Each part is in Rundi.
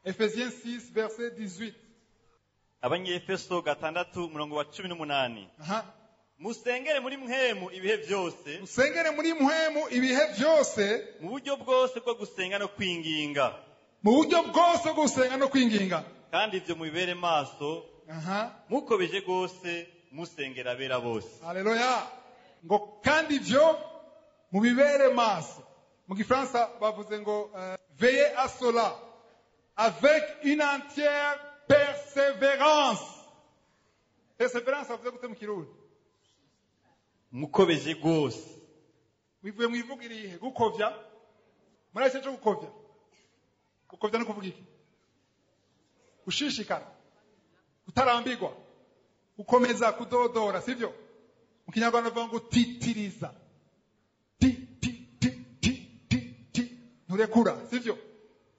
Ephésiens 6, verset 18. Abanyefeso 6, umurongo wa 18. Aha. Musengere muri mpwemu ibihe byose. Musengere muri mpwemu ibihe byose. Mu buryo bwose bwo gusenga no kwinginga. Mu buryo bwose bwo gusenga no kwinginga. Kandi ibyo mubibere maso. Aha. Mukobeje rwose musengera abera bose. Haleluya. Ngo kandi ibyo mubibere maso. Mu gifaransa bavuze ngo veillez à cela avec une entière persévérance. Persévérance bavuze gute mu Kirundi? Mukobeje rwose. Bivuye mu ivuga irihe? Gukovya. Muri cyo gukovya. Gukovya no kuvuga iki? Gushishikara. Kutarambirwa. Gukomeza kudodora, sivyo? Mu Kinyarwanda bavuga ngo titiriza. Ti ti ti ti ti ti. Nturekura, sivyo?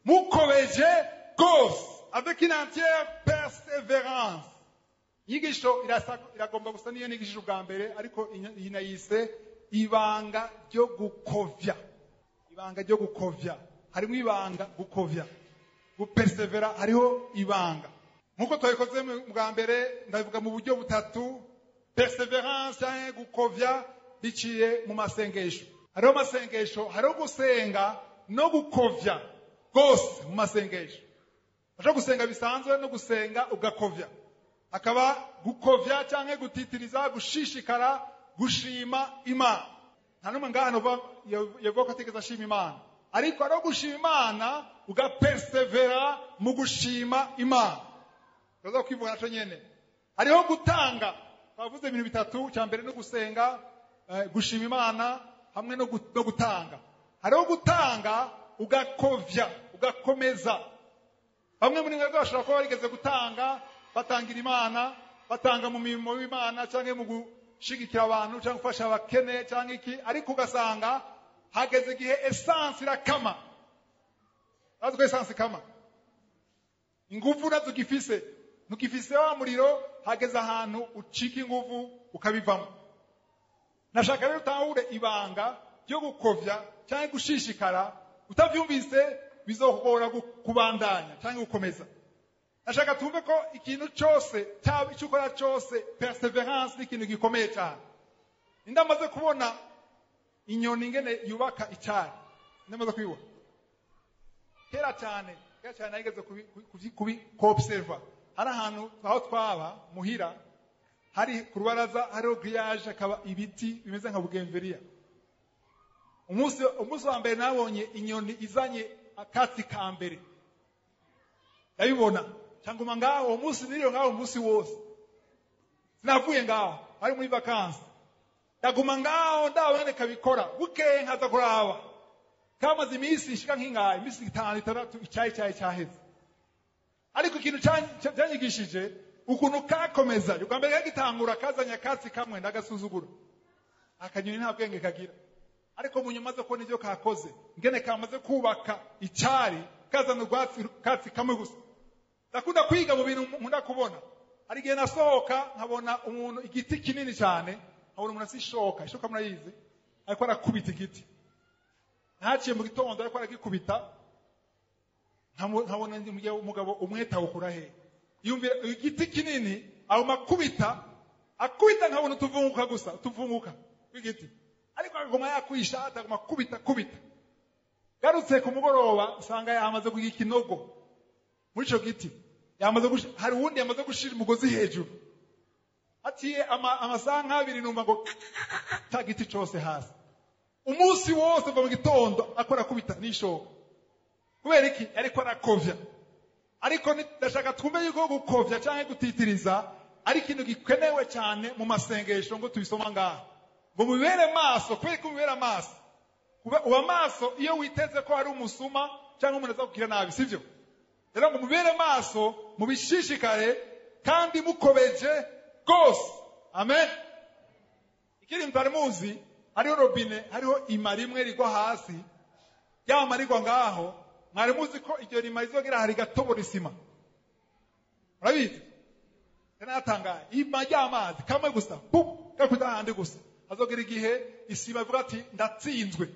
Mukobeje rwose avec une entière persévérance. Inyigisho iragomba gusa niyo nigishije ubwa mbere, ariko iyi nayise ibanga ryo gukovya. Ibanga ryo gukovya. Harimo ibanga gukovya. Gupersevera hariho ibanga. Nkuko twabikoze bwa mbere, ndabivuga mu buryo butatu. Perseverance cyangwa gukovya biciye mu masengesho. Hariho amasengesho, hariho gusenga no gukovya rwose mu masengesho. Ushobora gusenga bisanzwe no gusenga ugakovya. Akaba gukovya cyangwa gutitiriza, gushishikara, gushima Imana. Nta n'umwe ngaha yavuga ko atigeze ashima Imana. Ariko hariho gushima Imana ugapersevera mu gushima Imana. Turaza kwivuga naco nyene. Hariho gutanga. Twavuze ibintu bitatu, cya mbere no gusenga, gushima Imana hamwe no gutanga. Hariho gutanga ugakovya, ugakomeza. Bamwe muri mwebwe bashobora kuba barigeze gutanga, batangira Imana, batanga mu mirimo y'Imana cyangwa mu gushigikira abantu cyangwa gufasha abakene cyangwa iki, ariko ugasanga hageze igihe essence irakama. Urazi ko essence ikama? Ingufu nazo ugifise, ntukifise wa muriro, hageze ahantu ucika ingufu ukabivamo. Nashaka rero utahure ibanga ryo gukovya cyangwa gushishikara, utavyumvise bizokugora kubandanya cyangwa gukomeza. Nashaka tumve ko ikintu cyose cyaba icyo ukora cyose, perseverance ni ikintu gikomeye cyane. Ndamaze kubona inyoni ingene yubaka icyari, ndamaze kubibona kera cyane, kera cyane nageze kubi observa. Hari ahantu aho twaba muhira, hari ku rubaraza hariho grillage, akaba ibiti bimeze nka bougainvillea. Umunsi wa mbere nabonye inyoni izanye akatsi ka mbere, ndabibona cyangwa ngaho uwo munsi niriwe ngaho umunsi wose, sinavuye ngaho, ari muri vacances, ndaguma ngaho ndabone kabikora. Bukeye nkaza kuraba, kamaze iminsi ishika nk'ingahe, iminsi 5, 6, icyayi cyaheze. Ariko ikintu cyanyigishije ukuntu kakomeza, ubwa mbere kagitangura kazanye akatsi kamwe ndagasuzugura, akanyoni nta bwenge kagira. Ariko mu nyuma zo kubona ibyo kakoze, ngene kamaze kubaka icyari, kazana urwatsi katsi kamwe gusa. Ndakunda kwiga mu bintu nkunda kubona. Hari igihe nasohoka nkabona umuntu igiti kinini cyane, nkabona umuntu afite ishoka, ishoka murayizi, ariko arakubita igiti. Ntaciye mu gitondo ariko aragikubita, nkabona umugabo umwete awukura he. Yumvira igiti kinini, aho makubita, akubita nkabona utuvunguka gusa, utuvunguka kw'igiti. Ariko akaguma yakwisha, ataguma kubita kubita. Garutse ku mugoroba usanga yamaze kugira ikinogo muri ico giti. Yamaze hari uwundi yamaze gushira umugozi hejuru. Atiye amasaha nk'abiri numva ngo ta giti cose hasi. Umunsi wose va mu gitondo akora kubita n'ishoka. Kubera iki? Ariko arakovya. Ariko ndashaka twumve yuko gukovya canke gutitiriza ari ikintu gikenewe cyane mu masengesho, ngo tubisoma ngaha. Ngo mubere maso. Kubera ko mubere amaso, uba maso iyo witeze ko hari umusuma cyangwa umuntu azakugira nabi, sivyo? Rero ngo mubere maso, mubishishikare kandi mukobeje rwose. Amen. Ikindi mutari muzi, hariho robine, hariho ima rimwe rigwa hasi, ryama rigwa ngaho. Mwari muzi ko iryo rima rizogera hari gatobora isima? Murabizi? Natangaye. Ima ry'amazi kamwe gusa, pup, gakubita ahandi gusa. Hazogera igihe isima ivuga ati ndatsinzwe,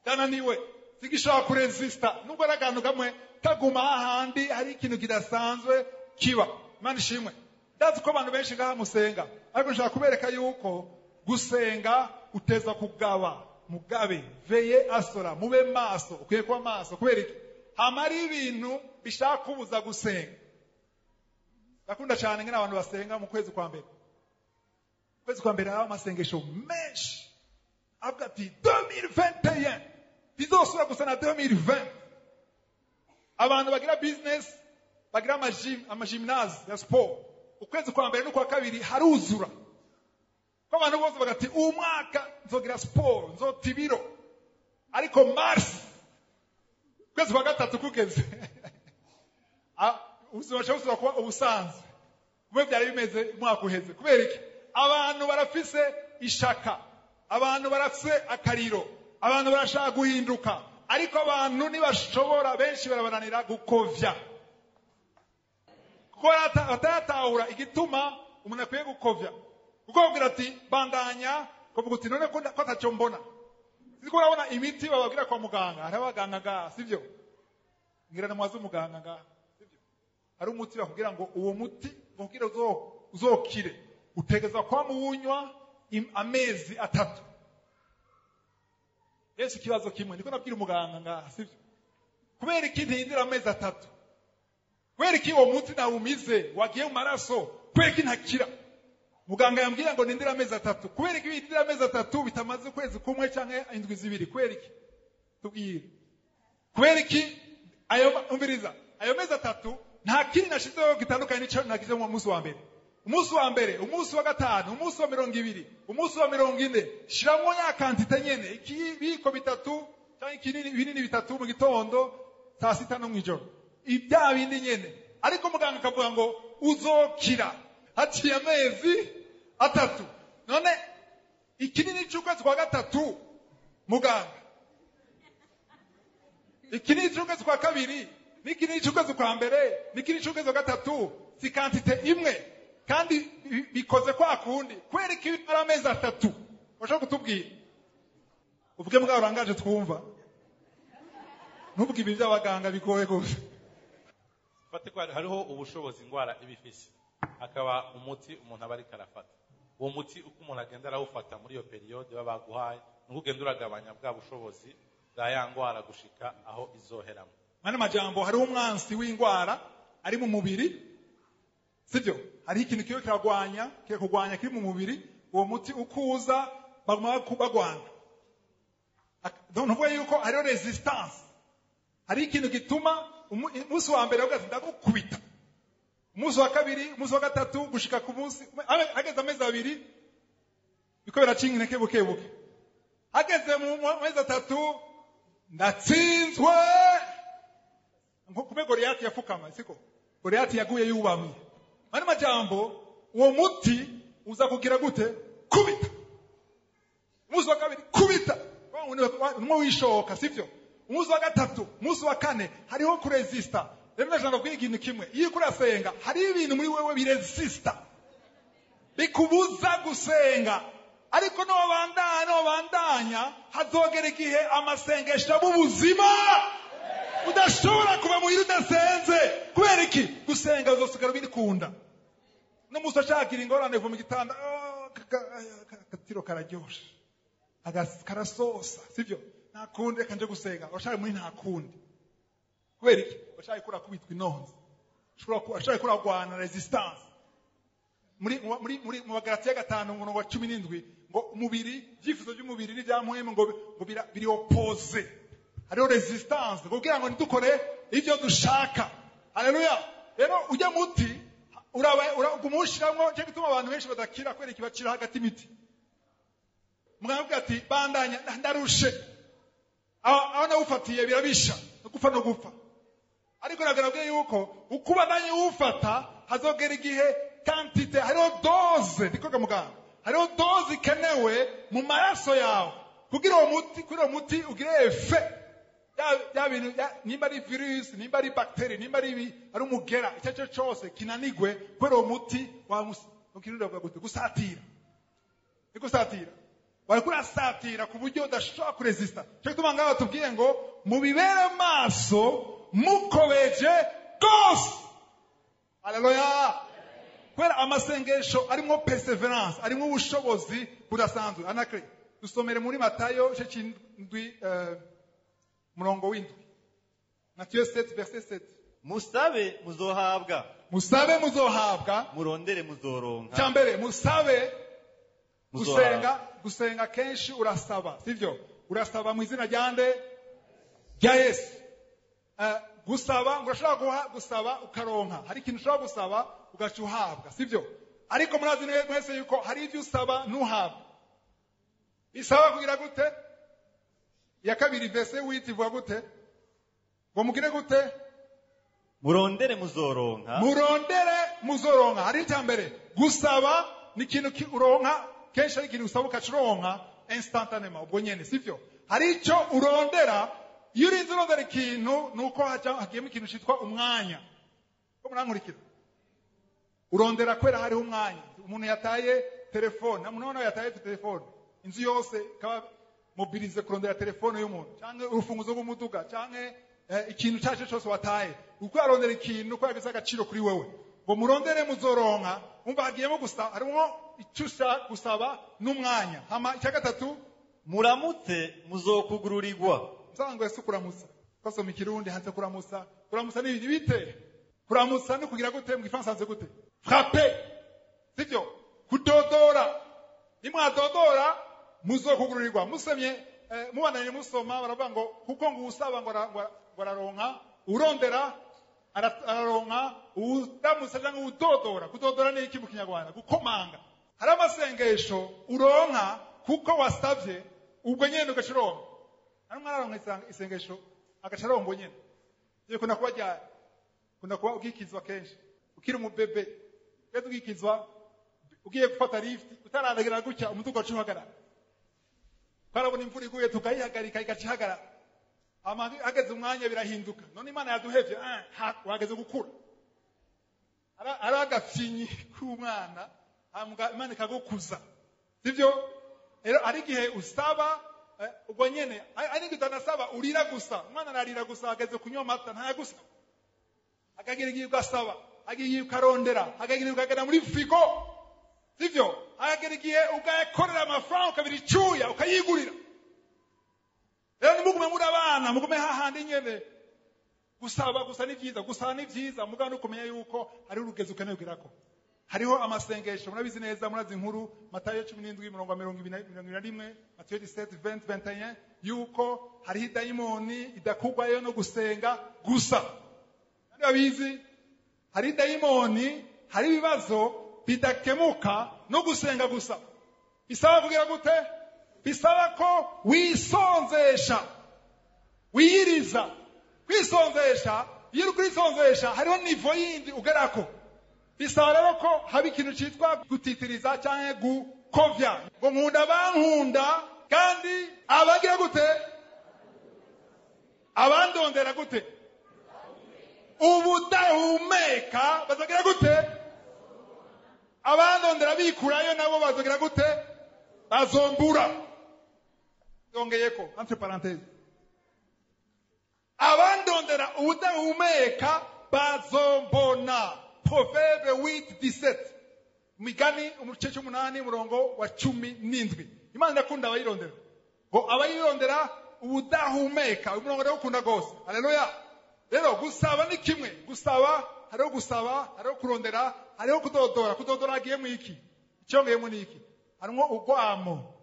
ndananiwe, Zigishobora kuresista nubwo ari akantu kamwe kaguma hahandi, hari ikintu kidasanzwe kiba. Imana ishimwe. Ndazi ko abantu benshi ngaha musenga, ariko nshaka kubereka yuko gusenga uteza kugaba. Mugabe, veye asora, mube maso. Ukwiye kuba maso. Kubera iki? Hama ari ibintu bishaka kubuza gusenga. Ndakunda cyane ngene abantu basenga mu kwezi kwa mbere. Kwezi kwa mbere haba amasengesho menshi, avuga ati 2021 bizosubira gusa na 2020. Abantu bagira business, bagira amagymnase ya sport, ukwezi kwa mbere n'ukwa kabiri haruzura, ko abantu bose bagati uwu mwaka nzogira sport, nzota ibiro. Ariko mars, ukwezi kwa gatatu kugeze, ubuzima bushobora gusubira kuba ubusanzwe kumwe byari bimeze umwaka uheze. Kubera iki? Abantu barafise ishaka, abantu barafise akariro, abantu barashaka guhinduka, ariko abantu ntibashobora, benshi barabananira gukovya, kuko bataratahura igituma umuntu akwiye gukovya. Kuko babwira ati bandanya, kuvuga uti none ko atacyo mbona. Siko urabona imiti bababwira kwa muganga, hari abaganga ngaha, sibyo? Ngira na mwazi umuganga ngaha, sibyo? Hari umuti bakubwira ngo uwo muti kugira uzokire utegeza kwa muwunywa amezi 3. Yesu, ikibazo kimwe niko nabwira umuganga ngaha, sibyo? Kubera iki ntindira amezi 3? Kubera iki uwo muti nawumize wagiye mu maraso? Kubera iki ntakira? Muganga yambwira ngo nindira amezi 3. Kubera iki nindira amezi 3 bitamaze ukwezi kumwe canke indwi 2? Kubera iki? Tubwire. Kubera iki ayo, umviriza, ayo mezi 3 nta kindi nashizeho gitandukanye n'ico nagize mu munsi wa mbere. Umunsi wa mbere, umunsi wa gatanu, umunsi wa 20, umunsi wa 40, shiramwo ya quantité nyene, ikibiko bitatu canke ikinini, binini bitatu mu gitondo, saa sita no mw'ijoro, ibya bindi nyene. Ariko muganga akavuga ngo uzokira haciye amezi 3. None ikinini c'ukwezi kwa gatatu, muganga, ikinini c'ukwezi kwa kabiri n'ikinini c'ukwezi kwa mbere n'ikinini c'ukwezi kwa gatatu si quantité imwe, kandi bikoze kwa kundi? Kubera iki ari amezi 3? Urashobora kutubwira? Uvuge mbwa urangaje twumva, ntuvuge ibi by'abaganga bigoye gose. Fate ko hariho ubushobozi ingwara iba ifise, hakaba umuti umuntu aba ariko arafata. Uwo muti uko umuntu agenda arawufata muri iyo période baba baguhaye, nuko ugenda uragabanya bwa bushobozi bwa ya ngwara gushika aho izoheramo. Mwana majambo, hariho umwansi w'ingwara ari mu mubiri, sibyo? Hariho ikintu kiba kiragwanya, kikakugwanya, kiri mu mubiri. Uwo muti ukuza baguma bagwana. Donc ntuvuga yuko hariho résistance, hari ikintu gituma umunsi wa mbere ugaze ndagukubita, umunsi wa kabiri, umunsi wa gatatu, gushika ku munsi hageze amezi 2 biko biracinga inteke buke buke, hageze mu mezi 3 ndatsinzwe. Kumbe Goliyati yafukama, siko? Goliyati yaguye yubamye. Mani majambo, uwo muti uza kugira gute? Kubita. Umunsi wa kabiri kubita, umwe wishoka, sivyo? Umunsi wa gatatu, umunsi wa kane, hariho kuresista. Rero ndashaka kubwira ikintu kimwe: iyo uriko urasenga, hari ibintu muri wewe biresista, bikubuza gusenga. Ariko nobandanya, nobandanya, hazogera igihe amasengesho aba ubuzima, udashobora kuva muhira udasenze. Kubera iki? Gusenga uzosigara ubikunda. N'umunsi ashakira ingorane kuva mu gitanda, oh, akatiro kararyoshe, karasosa, sivyo? Nta kundi, reka nje gusenga. Urashaka muri nta kundi. Kubera iki? Urashaka kura kubitwa inonzi, urashaka kuragwana résistance. Muri mu Bagalatiya 5 umurongo wa 17 ngo umubiri, ibyifuzo by'umubiri n'ibya mpwemu ngo biri opposé, hariho résistance kugira ngo ntidukore ibyo dushaka. Haleluya! Rero ujya muti uraba uguma cyo gituma abantu benshi badakira. Kubera ikibacira hagati imiti, muganga avuga ati bandanya, ndarushe, aho nawufatiye birabisha no gupfa no gupfa. Ariko nagarabwiye yuko uko ubandanya uwufata, hazogera igihe quantité, hariho dose, ndikoga muganga, hariho dose ikenewe mu maraso yawe kugira uwo muti, kugira uwo muti ugire effet. Bya bintu nimba ari virus, nimba ari bactérie, nimba ari umugera, icyo ari cyo cyose kinanigwe kubera uwo muti. Wa mu Kirundi bavuga gute? Gusatira, ni gusatira. Wariko urasatira ku buryo udashobora kuresista. Cyo gituma ngaho batubwiye ngo mubibere maso mukobeje rwose. Haleluya. Kubera amasengesho arimo perseverance, arimo ubushobozi budasanzwe. Anakre, dusomere muri Matayo igice c'indwi, murongo w'indwi. Matayo 7 verset 7. Musabe muzohabwa. Musabe muzohabwa. Murondere muzoronka. Cya mbere musabe. Muzohabwa. Gusenga kenshi urasaba, sivyo? Urasaba mu izina rya nde? Rya Yesu. Gusaba ngo urashobora gusaba ukaronka. Hari ikintu ushobora gusaba ugaca uhabwa, sivyo? Ariko murazi mwese yuko hari ibyo usaba ntuhabwe. Bisaba kugira gute? Ya kabiri verse 8 ivuga gute? Ngo mugire gute? Murondere muzoronka. Murondere muzoronka. Hari icya mbere gusaba ni ikintu uronka kenshi, ari ikintu usaba ukacironka instantanément ubwo nyene, sivyo? Hari icyo urondera. Iyo urinze urondera ikintu nuko hagiyemo ikintu cyitwa umwanya. Ko murankurikira? Urondera kubera hariho umwanya. Umuntu yataye telefone, umuntu yataye telefone, inzu yose ikaba mobilisée kurondera telefone y'umuntu, canke urufunguzo rw'umuduga, canke ikintu cyacu cyose wataye. Uko arondera ikintu ko yagize agaciro kuri wewe. Ngo murondere muzoronka. Umva, hagiyemo gusa harimo icyo ushaka gusaba n'umwanya. Hama icya gatatu: Muramutse muzokugururirwa. Musanzwe si kuramutsa. Twasoma ikirundi hanze. Kuramutsa, kuramutsa ni bite? Kuramutsa ni kugira gute? Mu gifaransa hanze gute? Frapper, sibyo? Kudodora. Nimwadodora muzokugururirwa. Musomye, mubandanye musoma, baravuga ngo kuko ngo usaba ngo araronka, urondera araronka, uramutsa cyangwa udodora. Kudodora ni iki mu kinyarwanda? Gukomanga. Hari amasengesho uronka kuko wasabye, ubwo nyene ugaca uronka. Hari umwana araronka isengesho agaca aronka ubwo nyene. Iyo kunda kuba ryari? Kunda kuba ugikizwa kenshi, ukiri umubebe. Ugeze ugikizwa, ugiye gufata lift, utararagira gutya, umuduga waca uhagarara. Twarabona imvura iguye tukayihagarika, igaca ihagarara. Hama hageze umwanya birahinduka. None Imana yaduhevye? Wageze gukura. Ari agafyinyi k'umwana, hama Imana ikagukuza, sivyo? Rero hari igihe usaba, ubwo nyene. Hari igihe utanasaba, urira gusa. Umwana ararira gusa, ageze kunywa amata ntayagusaba. Akagira igihe ugasaba, akagira igihe ukarondera, akagira igihe ukagenda muri frigo, sivyo? Akagira igihe ugakorera amafaranga, ukabira icyuya, ukayigurira. Rero ntimugume muri abana, mugume hahandi nyene. Gusaba gusa ni byiza, gusaba ni byiza, mugabo no kumenya yuko hariho urugezo ukeneye kugerako. Hariho amasengesho, murabizi neza, murazi inkuru Matayo 17 mirongo 21, Matayo 17 20 21, yuko hariho idayimoni idakugwayo no gusenga gusa. Kandi babizi, hari idayimoni, hari ibibazo bidakemuka no gusenga gusa. Bisaba kugira gute? Bisaba ko wisonzesha, wiyiriza. Kwisonzesha, iyo uri kwisonzesha hariho niveau yindi ugerako. Bisaba rero ko haba ikintu cyitwa gutitiriza cyangwa gukovya. Ngo nkunda bankunda, kandi abagira gute? Abandondera gute? Ubudahumeka bazagira gute? Abandondera bikurayo nabo bazagira gute? Bazombura. Yongeyeko entre parenthèses: abandondera ubudahumeka bazombona. Proverbe 8 17, Migani umuce cy'umunani umurongo wa 17. Imana irakunda abayirondera, ngo abayirondera ubudahumeka. Umurongo ndawukunda rwose. Haleluya. Rero gusaba ni kimwe. Gusaba, hariho gusaba, hariho kurondera, hariho kudodora. Kudodora hagiyemo iki? Icyongeyemo ni iki? Harimo urwamo.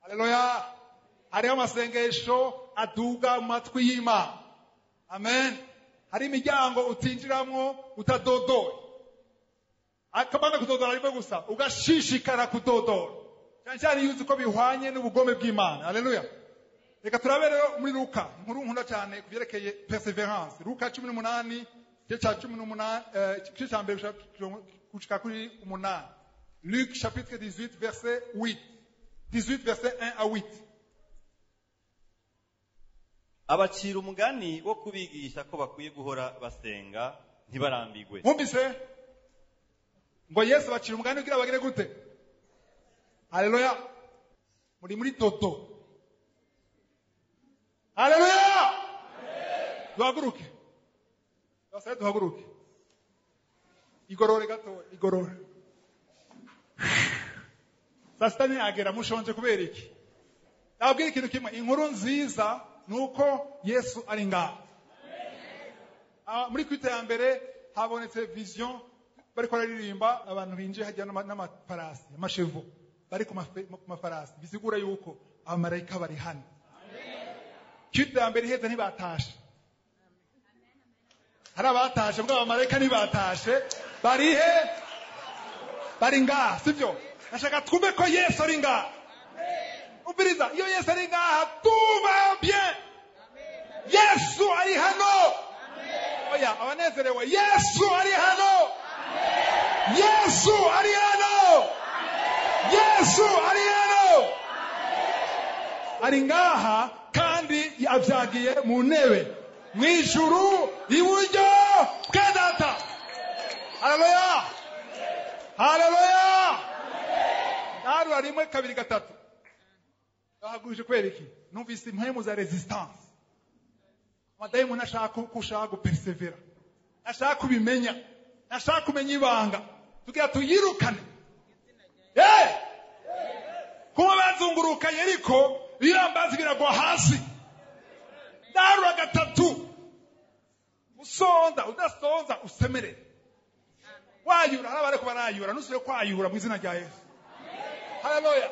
Haleluya. Hariho amasengesho aduga mu matwi y'Imana. Amen. Hari imiryango utinjiramwo utadodoye. Akabana kudodora rimwe gusa, ugashishikara kudodora, cyane cyane iyo uzi ko bihwanye n'ubugome bw'Imana. Haleluya. Reka turabe rero muri Luka, inkuru nkunda cyane ku byerekeye perseverance. Luka 18, igice cya 18, igice cya mbere gushika kuri 8. Luc chapitre 18 verset 8, 18 verset 1 à 8. Abacira umugani wo kubigisha ko bakwiye guhora basenga ntibarambigwe. Mwumvise ngo Yesu bacira umugani kugira bagire gute? Haleluya. Muri muri dodo. Haleluya. Duhaguruke. Basabe duhaguruke. Igorore gato, igorore. Saa sita ntiyagera, mushonje kubera iki? Nababwira ikintu kimwe, inkuru nziza ni uko Yesu ari ngaha. Muri kwita ya mbere habonetse vision, bariko bararirimba, abantu binjiye hajya n'amafarasi, amashevo bari ku mafarasi, bisigura yuko abamarayika bari hano. Kwita ya mbere iheze ntibatashe, hari abatashe mbwa abamarayika ntibatashe, barihe? Bari ngaha, sivyo? Nashaka twumve ko Yesu ari ngaha. Umviriza, iyo Yesu ari ngaha tout va bien. Yesu ari hano. Oya, abanezerewe, Yesu ari hano. Yesu ari hano. Yesu ari hano. Ari ngaha kandi avyagiye mu ntebe mw'ijuru iburyo bwa Data. Haleluya. Haleluya. Narura rimwe, kabiri, gatatu. Bahagurije kubera iki? Numvise impwemu za resistance. Amadayimoni ashaka ko ushaka gupersevera, ashaka kubimenya, ashaka kumenya ibanga, tugira tuyirukane. Kuba bazunguruka Yeriko, ibirambazi biragwa hasi. Darura gatatu. Usonza, udasonza, usemerere. Wayura, hari abariko barayura, nusubire kwayura mu izina rya Yesu. Haleluya.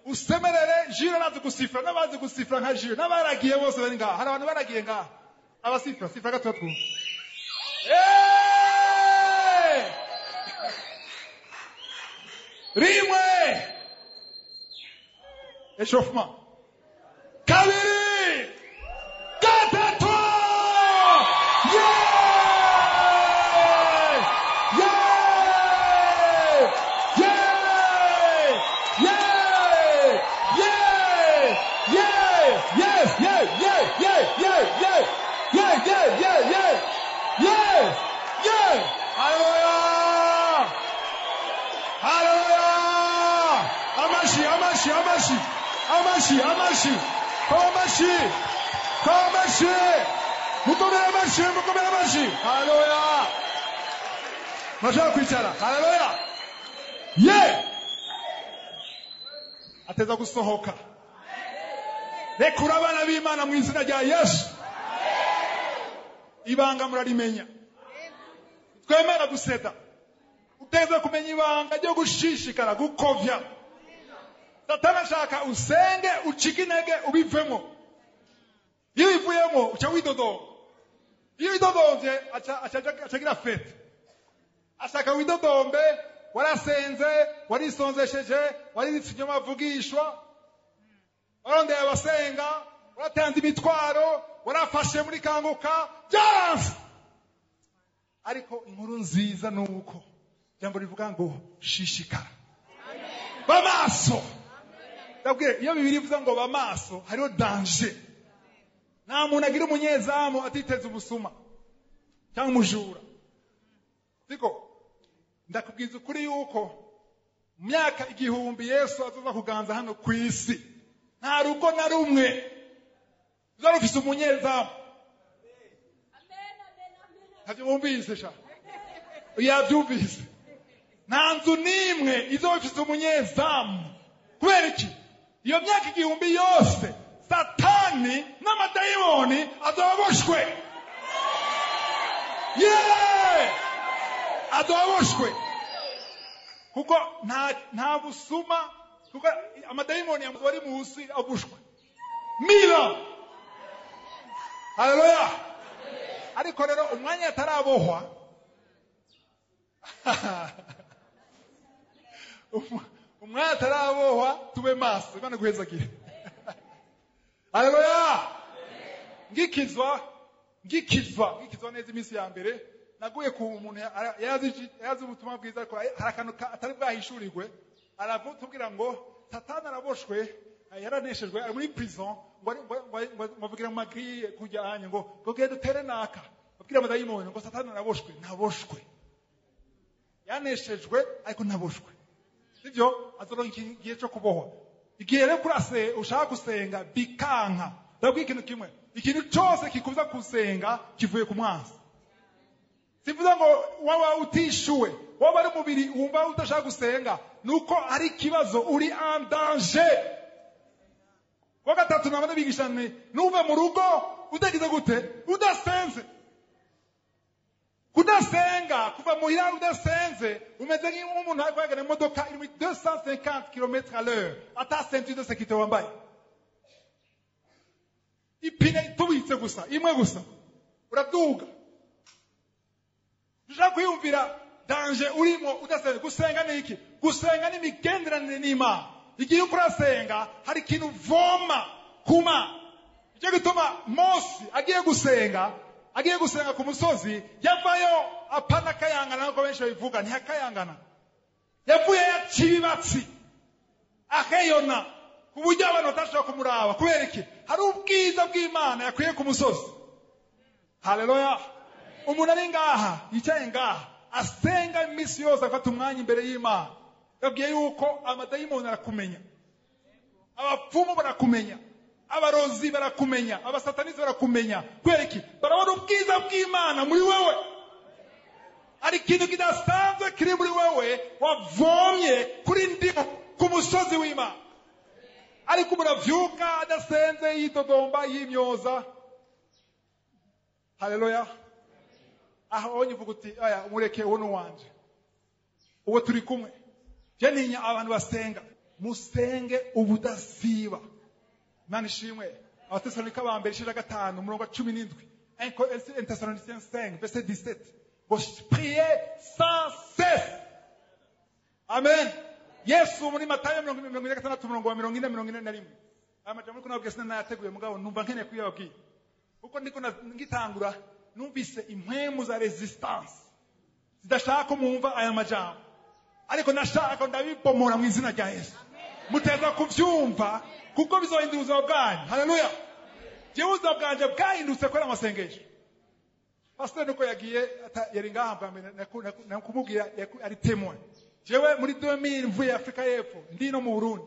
Usemerere, Jiro arazi gusifra, n'abazi gusifra nka Jiro, n'abaragiye bose bari ngaha. Hari abantu baragiye ngaha. Abasifra, sifra gato twumve. Rimwe. Échauffement. Kabiri. Gatatu. Yeah! Yeah! Yeah! Yeah! Yeah! Yeah! Yes! Yeah! Yeah! Yeah! Yeah! Yeah! Yeah! Yeah! Yeah! Yeah! Yeah! Yeah! Hallelujah! Hallelujah! Amashi, amashi, amashi, amashi, amashi, amashi, amashi, mukomere amashi, mukomere amashi. Hallelujah! Murashobora kwicara. Hallelujah! Yeah! Ateza gusohoka. Rekura abana b'Imana mu izina rya Yesu. Ibanga murarimenya. Twemera guseda. Uteza kumenya ibanga ryo gushishikara gukovya. Satani ashaka usenge, ucike intege, ubivemo. Iyo ubivuyemo uca widodomba. Iyo widodomvye aca agira fête. Ashaka widodombe, warasenze, warisonzesheje, wariritse inyuma avugishwa, warondeye abasenga, waratanze imitwaro, warafashe muri Kanguka, byaranze. Ariko inkuru nziza ni uko ijambo rivuga ngo shishikara, ba maso. Ndabwire, iyo Bibiliya ivuga ngo ba maso, hariho danger. Nta muntu agira umunyezamu atiteze ubusuma cyangwa umujura, siko? Ndakubwiza ukuri yuko mu myaka 1000 Yesu azoza kuganza hano ku isi, nta rugo na rumwe ruzaba rufise umunyezamu. Ntabyo bumvise sha? Yabyumvise. Nta nzu n'imwe izoba ifise umunyezamu. Kubera iki? Iyo myaka 1000 yose Satani n'amadayimoni azoba aboshwe. Yeee, azoba aboshwe, kuko nta busuma, kuko amadayimoni ari munsi abushwe mira. Haleluya. Ariko rero umwanya atarabohwa, umwanya atarabohwa, tube maso. Imana guhezagire. Haleluya. Ngikizwa, ngikizwa, ngikizwa neza, iminsi ya mbere naguye ku muntu yazi ubutumwa bwiza, ariko hari akantu atari bwahishurirwe. Aravutubwira ngo Satani araboshwe, yaraneshejwe, ari muri prison, ngo avugira mu magriye kujya anye ngo genda utere naka, abwira amadayimoni ngo Satani araboshwe. Ntaboshwe, yaneshejwe ariko ntaboshwe. Sivyo? Azoronka igihe cyo kubohwa. Igihe rero kurase ushaka gusenga bikanka, ndabwira ikintu kimwe, ikintu cyose kikubuza gusenga kivuye ku mwansi. Sivuze ngo waba utishuwe, waba ari umubiri wumva udashaka gusenga, nuko ari ikibazo, uri en danger. Kuwa gatatu nabana bigisha ni nuve mu rugo udagize gute? Udasenze. Kudasenga, kuva muhira udasenze, umeze nk'umuntu ariko yagana imodoka iri muri 250 km à l'heure, ata ceinture de sécurité wambaye. Ipine itubitse gusa, imwe gusa. Uraduga. Dushaka kwiyumvira danger urimo udasenze. Gusenga ni iki? Gusenga ni imigenderanire n'Imana. Igihe uriko urasenga hari ikintu uvoma kuma. Icyo gituma Mose agiye gusenga, agiye gusenga ku musozi, yavayo apana kayangana, nkuko benshi babivuga, ntihakayangana. Yavuye yaciye ibibatsi aheyona ku buryo abantu batashobora kumuraba. Kubera iki? Hari ubwiza bw'Imana yakwiye ku musozi. Haleluya! Umuntu ari ngaha, yicaye ngaha, asenga iminsi yose, afata umwanya imbere y'Imana, yabwiye yuko amadayimoni arakumenya, abapfumu barakumenya, abarozi barakumenya, abasatanisi barakumenya. Kubera iki? Barabona ubwiza bw'Imana muri wewe. Hari ikintu kidasanzwe kiri muri wewe wavomye kuri ndimo ku musozi w'Imana. Ariko umuntu avyuka adasenze, yitodomba, yimyoza. Haleluya! Aho onye uvuga uti aya umureke, uwo ni uwanje, uwo turi kumwe. Je ntinya abantu basenga. Musenge ubudasiba. Imana ishimwe. Abatesalonika ba mbere igice 5 umurongo wa 17, 1 Thessaloniciens 5 verset 17, ngo priez sans cesse. Amen. Yesu muri Matayo 46 umurongo wa 40 41, aya majambo ariko nababwiye sinayateguye, mugabo numva nkeneye kuyababwira kuko ndiko ngitangura numvise impwemu za resistance zidashaka ko mwumva aya majambo, ariko ndashaka ndabibomora mu izina rya Yesu. Muteza kuvyumva kuko bizohindura ubuzima bwanyu. Haleluya! Jewe ubuzima bwanje bwahindutse kubera amasengesho. Pastor nuko yagiye yari ngaha bwa mbere, nakumubwira ari témoin. Jewe muri 2000 mvuye Afrika y'Epfo ndi no mu Burundi,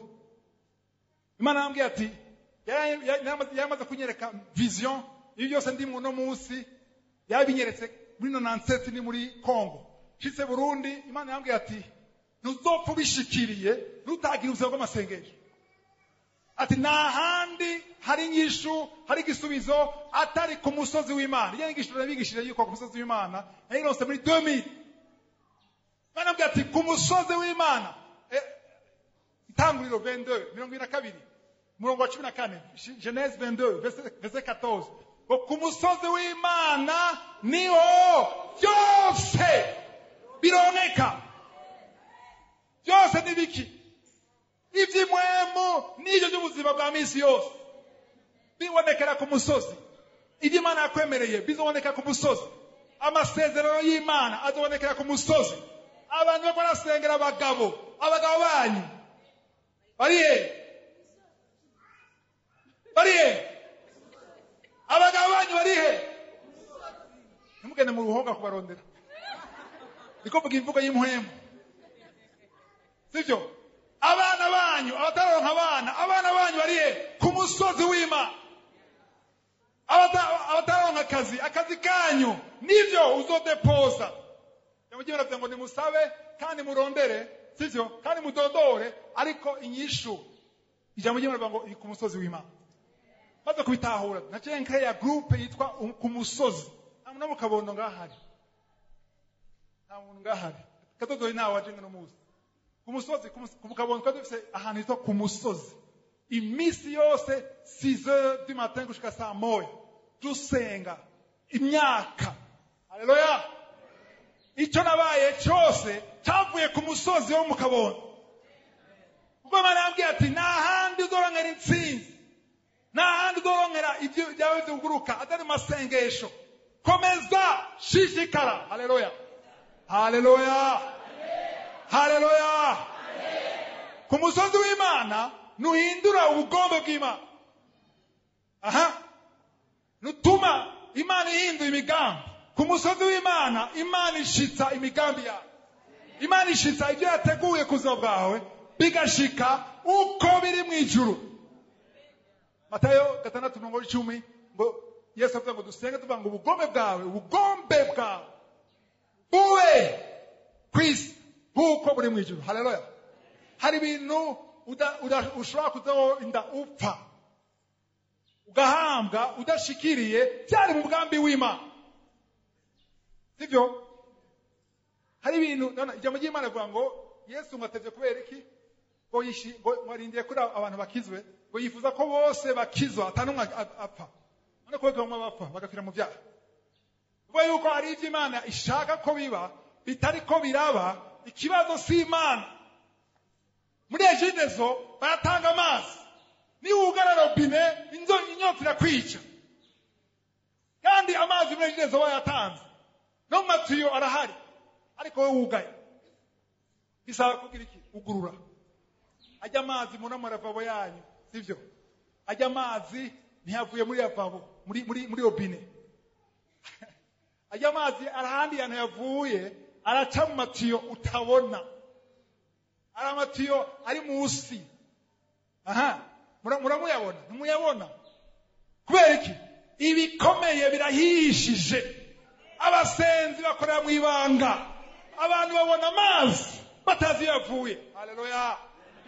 Imana yambwiye ati, yaramaze kunyereka vision ibi byose ndimwo no munsi, yabinyeretse muri 97 ni muri Congo. Nshitse Burundi, Imana yambwiye ati ntuzopfa ubishikiriye nutagira ubuzima bw'amasengesho. Ati nta handi hari inyishu, hari igisubizo atari ku musozi w'Imana. Iyo nyigisho nabigishije yuko ku musozi w'Imana nayironse muri 2000. Imana yambwiye ati ku musozi w'Imana, Itanguriro 22 22 umurongo wa 14, Genèse 22 verset 14, ngo ku musozi w'Imana niho byose bironeka. Byose ni biki? Iby'imwemu n'ibyo by'ubuzima bwa minsi yose bibonekera ku musozi. Ibyo Imana yakwemereye bizoboneka ku musozi. Amasezerano y'Imana azobonekera ku musozi. Abantu bako barasengera abagabo, abagabo banyu bari he? Bari he? Abagabo banyu bari he? Ntimugende mu ruhonga kubarondera. Niko mvuga imvugo y'impuhemu, sivyo? Abana banyu, abataronka abana, abana banyu bari he? Ku musozi w'Imana. Abataronka akazi, akazi kanyu nivyo uzodepoza. Yamugiye baravuga ngo nimusabe kandi murondere, sivyo? Kandi mudodore, ariko inyishu ijambo ry'Imana rivuga ngo iri ku musozi w'Imana. Maze kubitahura, naciye nkeya groupe yitwa ku musozi. Nta muntu wo mu Kabondo ngahari, nta muntu ngahari, kadodoye ntawe waje ngo n'umuzi ku musozi. Ku Kabondo twari dufise ahantu hitwa ku musozi, iminsi yose 6 heures du matin gushika saa moya dusenga imyaka. Haleluya! Icyo nabaye cyose cyavuye ku musozi wo mu Kabondo, kuko Imana yambwiye ati nta handi uzoronkera intsinzi, nta handi uzoronkera ibyo byawe byuguruka atari mu masengesho. Komeza, shishikara. Haleluya, haleluya, haleluya! Ku musozi w'Imana nuhindura ubugombe bw'Imana. Aha nutuma Imana ihindura imigambi. Ku musozi w'Imana, Imana ishitsa imigambi yawe. Imana ishitsa ibyo yateguye ku buzima bwawe bigashika uko biri mu ijuru. Matayo 6:10 ngo Yesu avuga ngo dusenge tuvuga ngo ubugombe bwawe, ubugombe bwawe bube ku isi nk'uko buri mu ijuru. Haleluya. Hari ibintu ushobora kuzorinda upfa ugahambwa udashikiriye byari mu mugambi w'Imana, sibyo? Hari ibintu ijambo ry'Imana rivuga ngo Yesu ngo atevye kubera iki? Ngo arindiye kuri abantu bakizwe, ngo yifuza ko bose bakizwa ata n'umwe apfa. None ko bamwe bapfa bagapfira mu byaha. Kuvuga yuko hari ivyo Imana ishaka ko biba bitari ko biraba, ikibazo si Imana. Muri Egidezo baratanga amazi, niwugara robine inyota irakwica, kandi amazi muri Egidezo bayatanze no mu matiyo arahari, ariko wowe wugaye. Bisaba kugira iki? Ugurura ajya amazi muri amaravabo yanyu, sivyo? Ajya amazi ntiyavuye muri lavabo, muri robine. Ajya amazi arahandi yantu yavuye, araca mu matiyo utabona, ari amatiyo ari munsi. Aha, muramuyabona? Ntimuyabona. Kubera iki? Ibikomeye birahishije. Abasenzi bakorera mu ibanga, abantu babona amazi batazi iyo yavuye. Haleluya.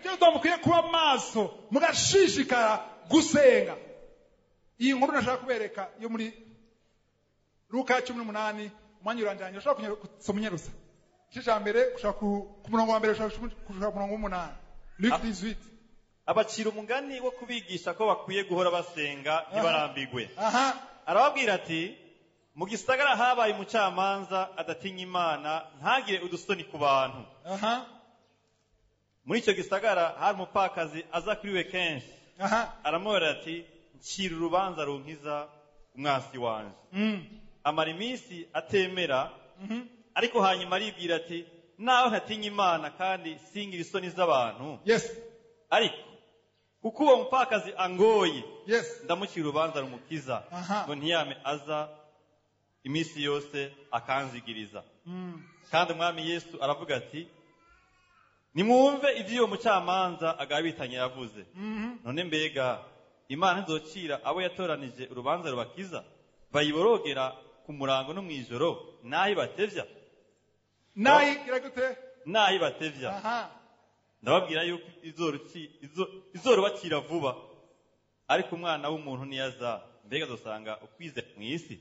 Ibyo mukwiye kuba maso, mugashishikara gusenga. Iyi nkuru nashaka kubereka yo muri Luka 18, umwanya uranjanye, ushobora gusoma unyarusa. Igice ca mbere gushaka ku murongo wa mbere gushaka ku murongo w'umunani. Luke 18. Abacira umugani wo kubigisha ko bakwiye guhora basenga ntibarambigwe. Aha. Arababwira ati mu gisagara habaye umucamanza adatinya Imana ntagire udusoni ku bantu. Aha. Muri icyo gisagara hari umupfakazi aza kuri we kenshi. Aha. Aramubwira ati ncira urubanza runkiza umwansi wanje. Amara iminsi atemera, ariko hanyuma aribwira ati naho ntatinya Imana kandi singira isoni z'abantu. Yes. Ariko kuko uwo mupfakazi angoye, Yes. ndamucira urubanza rumukiza, ngo ntiyame aza iminsi yose akanzigiriza. Kandi umwami Yesu aravuga ati nimwumve iby'uwo mucamanza agabitanye yavuze. None mbega Imana ntizocira abo yatoranije urubanza rubakiza, bayiborogera ku murango no mw'ijoro, naho ibatevya? Naho igira gute? Naho ibatevya. Ndababwira yuko izorubakira vuba. Ariko umwana w'umuntu niyaza, mbega azosanga ukwizera mw'isi?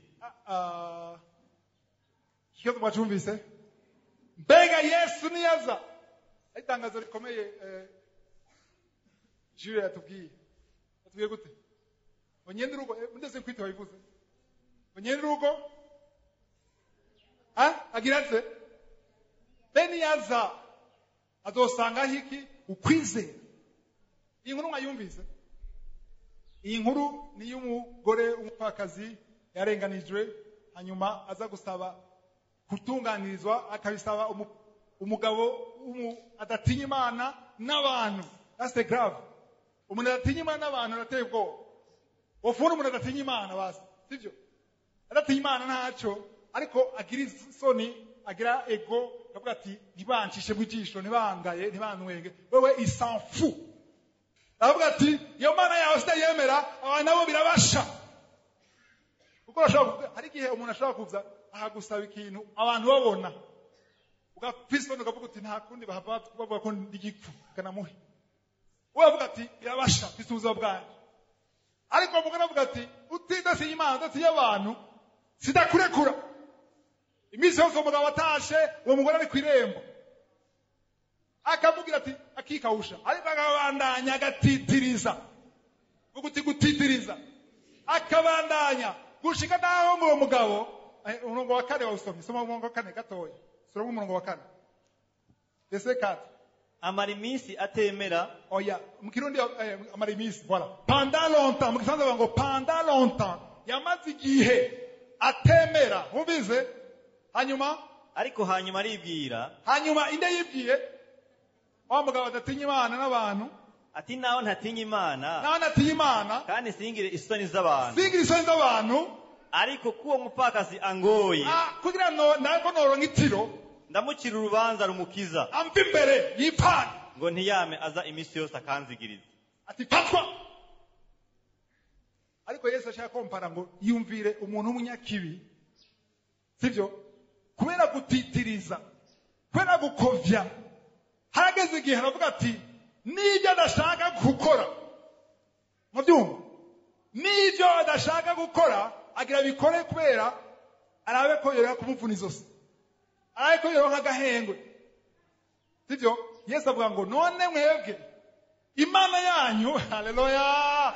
Ikibazo mwacumvise? Mbega Yesu niyaza? Itangazo rikomeye Jules yatubwiye. Yatubwiye gute? Onyene urugo, ndetse kwite wabivuze. Onyene urugo agira ate? Beni yaza azosanga hiki ukwizera. Iyi nkuru mwayumvise? Iyi nkuru ni y'umugore w'umupfakazi yarenganijwe, hanyuma aza gusaba kutunganirizwa, akabisaba umugabo adatinya Imana n'abantu. That's the grave. Umuntu adatinya Imana n'abantu arateye ubwoba. Wofuna umuntu adatinya Imana basi, sivyo? Adatinya Imana ntacyo, ariko agira isoni, agira ego, akavuga ati ntibancishe mu ijisho, ntibangaye, ntibanwenge, wewe isanfu. Aravuga ati iyo Mana yawe sitayemera, abantu nabo birabasha. Kuko hari igihe umuntu ashobora kuza akagusaba ikintu abantu babona, ugapfa isoni ukavuga uti nta kundi bahava bavuga ko ndi igipfu, kanamuhe. We avuga ati birabasha, mfise ubuzima bwanjye. Ariko umugore avuga ati utidasinya Imana, udasinya abantu, sidakurekura. Iminsi yose umugabo atashe, uwo mugore ari ku irembo, akamubwira ati akikawusha, ariko akabandanya agatitiriza. Vuga uti gutitiriza. Akabandanya gushika naho uwo mugabo, umurongo wa kane wawusomye, soma umurongo wa kane gatoya. Soma umurongo wa kane. Verset 4. Amara iminsi atemera. Oya, mu Kirundi amara iminsi, voilà. Pendant longtemps, mu Gifaransa bavuga ngo pendant longtemps, yamaze igihe atemera, wumvise? Hanyuma ariko hanyuma aribwira. Hanyuma inde yibwiye? Wa mugabo adatinya Imana n'abantu. Ati naho ntatinya Imana. Naho ntatinya Imana. Kandi singire isoni z'abantu. Singire isoni z'abantu. Ariko kuwo mupfakazi angoye. Kugira ngo nako noronka itiro. Ndamucira urubanza rumukiza. Amva imbere yipfana. Ngo ntiyame aza iminsi yose akanzigiriza. Ati fatwa. Ariko Yesu ashaka kompara ngo yumvire umuntu w'umunyakibi, sivyo? Kubera gutitiriza, kubera gukovya, harageze igihe aravuga ati n'ibyo adashaka gukora, mubyumva, n'ibyo adashaka gukora agira bikore kubera arabe ko yoreka kumuvuna izosi, arabe ko yoronka agahengwe, sivyo? Yesu avuga ngo none mwebwe Imana yanyu, haleluya,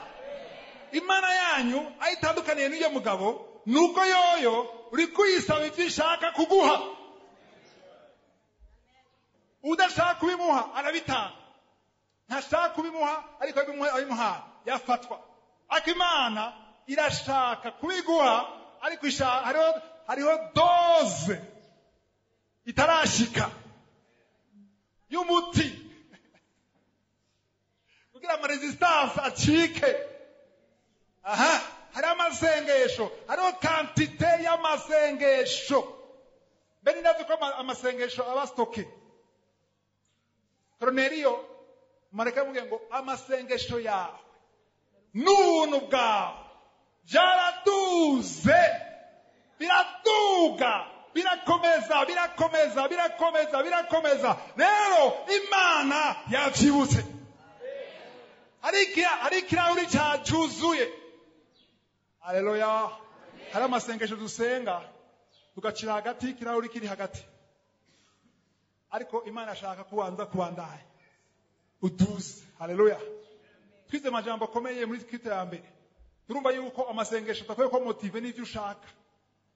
Imana yanyu ayitandukaniye n'uyo mugabo nuko yoyo uri kuyisaba ivyo ishaka kuguha. Udashaka kubimuha arabitanga, ntashaka kubimuha ariko abimuha yafatwa. Ariko Imana irashaka kubiguha, ariko hariho doze itarashika y'umuti kugira ama resistance acike. Aha, hari amasengesho, hariho kantite y'amasengesho. Mbere ndazi ko amasengesho aba stoke. Cornelio mareka mubwiye ngo amasengesho yawe n'ubuntu bwawe byaraduze, biraduga, birakomeza, birakomeza, birakomeza, birakomeza. Rero Imana yavyibutse. Hari ikirahuri cyacuzuye. Haleluya. Hari amasengesho dusenga tugacira hagati, ikirahuri kiri hagati, ariko Imana ashaka kubanza kubandanya uduze. Haleluya. Twize amajambo akomeye muri Kristo ya mbere. Turumva yuko amasengesho atakwiye kuba motive n'ivyo ushaka,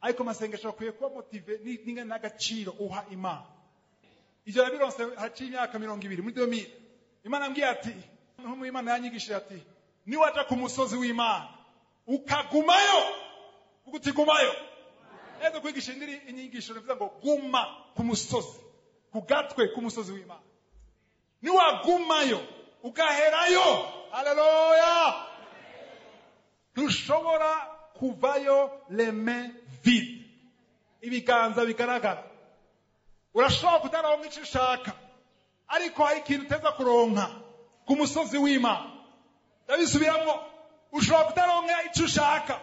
ariko amasengesho akwiye kuba motive n'ingana n'agaciro uha Imana. Ivyo nabironse haciye imyaka 20 muri 2000. Imana ambwiye ati, nko Imana yanyigishije ati, niwaja ku musozi w'Imana ukagumayo, uvuga uti gumayo. Neza kwigisha indiri inyigisho bivuga ngo guma ku musozi, ku gatwe k'umusozi w'Imana. Niwagumayo ugaherayo, haleluya, ntushobora kuvayo les mains vides, ibiganza bigaragara. Urashobora kutaronka icyo ushaka, ariko hari ikintu uteza kuronka ku musozi w'Imana. Ndabisubiramwo, ushobora kutaronka icyo ushaka,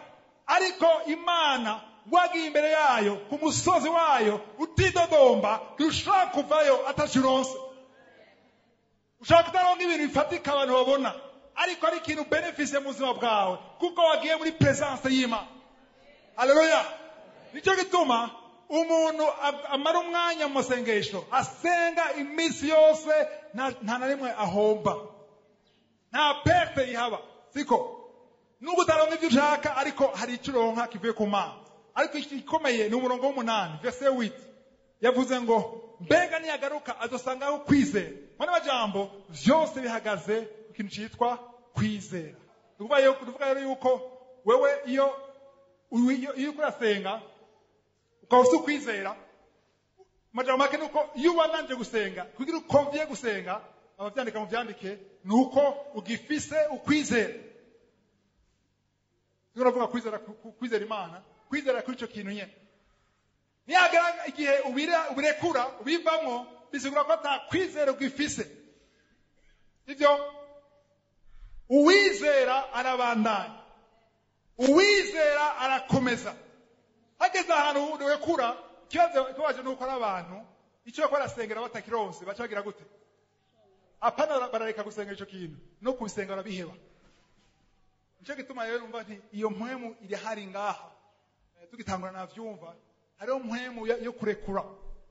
ariko Imana wagiye imbere yayo ku musozi wayo utidodomba, ntushobora kuvayo atakironse. Ushobora kutaronka ibintu bifatika abantu babona, ariko ari ikintu benefise mu buzima bwawe kuko wagiye muri presence y'Imana. Haleluya. Nicyo gituma umuntu amara umwanya mu masengesho, asenga iminsi yose, nta na rimwe ahomba, nta perte ihaba, siko? Nubwo utaronka ibyo ushaka, ariko hari icyo uronka kivuye ku Mana. Ariko igikomeye ni umurongo w'8 verse 8 yavuze ngo mbega niyagaruka azosangaho kwizera. Mwana majambo vyose bihagaze ku kintu citwa kwizera. Tuvuga rero yuko wewe iyo urasenga ukaba ufite ukwizera, amajambo make nuko iyo ubananje gusenga kugira ukomvye gusenga, abavyandika mu vyandike, nuko ugifise ukwizera. Turavuga kwizera, kwizera Imana, kwizera kuri ico kintu nyene. Niyagera igihe ubirekura ubivamwo, bisigura ko ata kwizera ugifise. Sivyo? Uwizera arabandanya, uwizera arakomeza. Hageze ahantu urekura, ikibazo kibaje nuko ari abantu icyo bakora barasengera batakironse, baca bagira gute? Apana, barareka gusenga ico kintu, no kubisenga barabiheba. Nico gituma rero numva nti iyo mpwemu iri hari ngaha. Tugitangura navyumva, hariho mpwemu yo kurekura.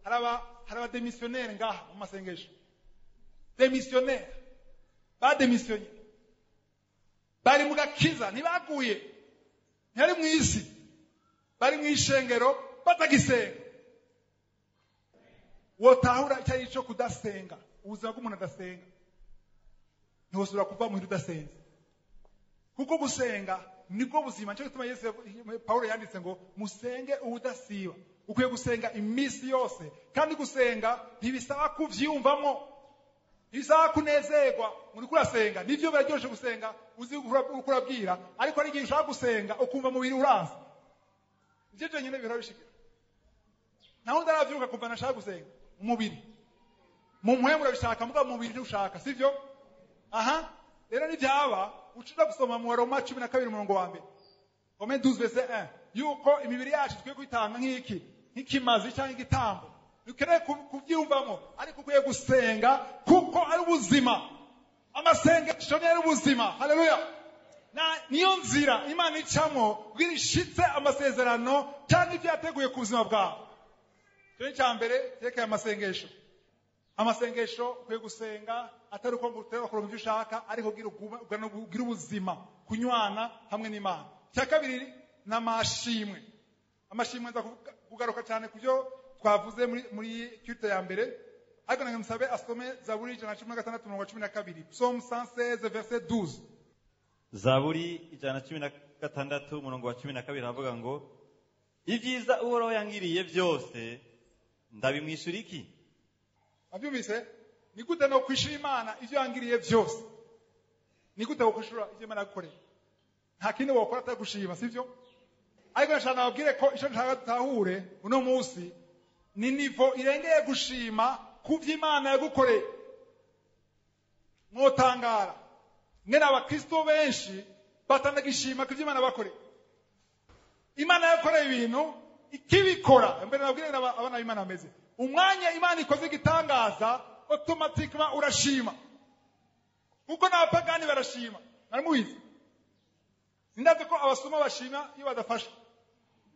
Hari abademissionnaire ngaha mu masengesho. Demissionnaire, bademissionye, bari mu gakiza, ntibaguye, ntibari mu isi, bari mu ishengero batagisenga. Wotahura icyo ari cyo kudasenga, ubuzima bw'umuntu adasenga, ntiwosubira kuva muhira udasenze, kuko gusenga nibwo buzima. Nicyo gituma Yesu Paulo yanditse ngo musenge ubudasiba. Ukwiye gusenga iminsi yose, kandi gusenga ntibisaba kuvyiyumvamo, ntibisaba kunezerwa. Uriko urasenga nivyo biraryoshe gusenga, uzi uko urabwira, ariko hari igihe ushaka gusenga ukumva mubiri uranze. Nivyo vyonyene bihora bishikira. Naho ndaravyuka kumva nashaka gusenga. Umubiri. Mu mpwemu urabishaka, mugabo mu mubiri ntushaka, sivyo? Aha rero nibyaba ucuza gusoma mu Roma 12 umurongo wa mbere, Romains 12 verset 1, yuko imibiri yacu tukwiye kwitanga nk'iki, nk'ikimazi cyangwa igitambo. Dukeneye kubyiyumvamo, ariko ukwiye gusenga kuko ari ubuzima. Amasengesho niyo ari ubuzima. Haleluya. Niyo nzira Imana icamo kugira ishitse amasezerano cyangwa ibyo yateguye ku buzima bwawe. Icyo ni icya mbere cyerekeye amasengesho. Amasengesho ukwiye gusenga atari uko ngo utere kuronka ibyo ushaka, ariko kugira ugire ubuzima, kunywana hamwe n'Imana. Icya kabiri ni amashimwe. Amashimwe nza kugaruka cyane ku byo twavuze muri culte ya mbere, ariko nange musabe asome Zaburi 116 umurongo wa 12, Psaume 116 verset 12. Zaburi 116 umurongo wa 12 aravuga ngo ibyiza Uhoraho yangiriye byose ndabimwishura iki? Abyumvise? Ni gute no kwishura Imana ibyo yangiriye byose? Ni gute wokwishura ibyo Imana yagukoreye? Nta kindi wokora atari gushima, sivyo? Ariko nashaka nababwire ko icyo nshaka dutahure uno munsi ni nivo irengeye gushima ku byo Imana yagukoreye. Mwotangara mwene abakristo benshi batanagishima ku byo Imana bakoreye. Imana yakoreye ibintu ikibikora. Mbere nababwire abana b'Imana bameze. Umwanya Imana ikoze igitangaza, automatiquement urashima. Kuko n'abapagani barashima. Mwari mubizi? Sindazi ko abasuma bashima iyo badafasha.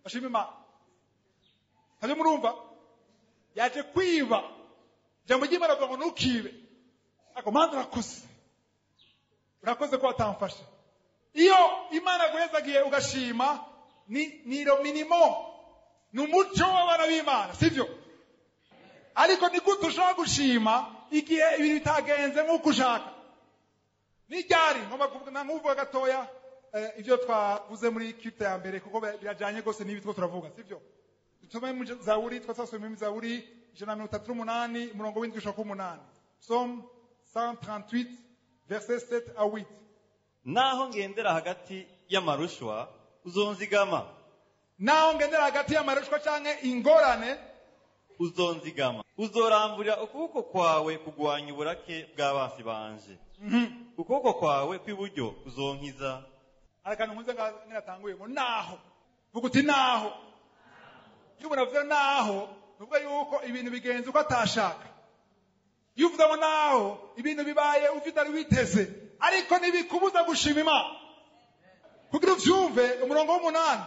Bashima Imana. Ntabyo murumva? Yaje kwiba. Ijambo ry'Imana rivuga ngo ntukibe. Ariko Mana urakoze. Urakoze ko watamfashe. Iyo Imana guhezagiye ugashima, ni lo minimo. Ni umuco w'abana b'Imana, sivyo? Ariko ni gute ushobora gushima igihe ibintu bitagenze nk'uko ushaka? Ni ryari? Ngomba kuvuga nkuvuga gatoya ibyo twavuze muri culte ya mbere, kuko birajanye rwose n'ibi two turavuga, sivyo? Dusome mu Zaburi, twasomye mu Zaburi 138 umurongo w'indwi gushika ku 8. Psaume 138 verset 7 à 8. Naho ngendera hagati y'amarushwa uzonzigama. Naho ngendera hagati y'amarushwa canke ingorane uzonzigama. Uzoramburira ukuboko kwawe kugwanya uburake bw'abansi banje. Ukuboko kwawe kw'iburyo uzonkiza. Akantu nkunze ngiratanguye ngo naho. Vuga uti naho. Iyo umuntu avuze naho, nuvuga yuko ibintu bigenze uko atashaka. Iyo uvuze ngo naho, ibintu bibaye uvyo utari witeze, ariko ntibikubuza gushima Imana. Kugira uvyumve, umurongo w'umunani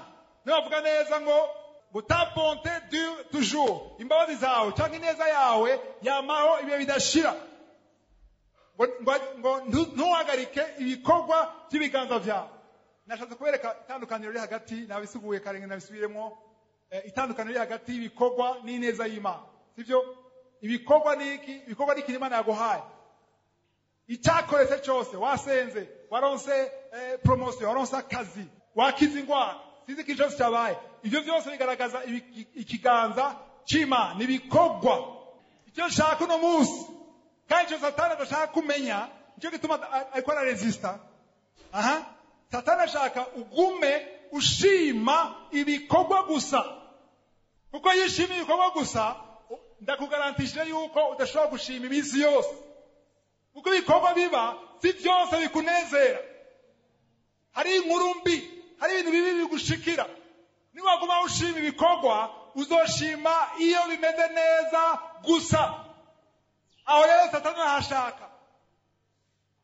niwe bavuga neza ngo ta bonté dure toujours, imbabazi zawe cyangwa ineza yawe yamaho ibihe bidashira. Ngo ntuhagarike ibikorwa by'ibiganza vyawe. Nashatse kubereka itandukaniro riri hagati, nabisiguye kare nabisubiremo, itandukaniro riri hagati y'ibikorwa n'ineza y'Imana, sivyo? Ibikorwa ni iki? Ibikorwa ni ikintu Imana yaguhaye. Icyakoretse cyose, wasenze, waronse promotion, waronse akazi, wakize ingwara, sinzi ikintu cyose cyabaye, ibyo byose bigaragaza ikiganza cy'Imana, ibikorwa. Icyo nshaka uno munsi, kandi icyo Satani adashaka kumenya, nicyo gituma ariko araresista. Aha, Satani ashaka ugume ushima ibikorwa gusa. Kuko iyo ushima ibikorwa gusa, ndakugarantishije yuko udashobora gushima iminsi yose. Kuko ibikorwa biba si byose bikunezera. Hari inkuru mbi, hari ibintu bibi bigushikira. Niwaguma ushima ibikorwa, uzoshima iyo bimeze neza gusa. Aho rero Satani arahashaka.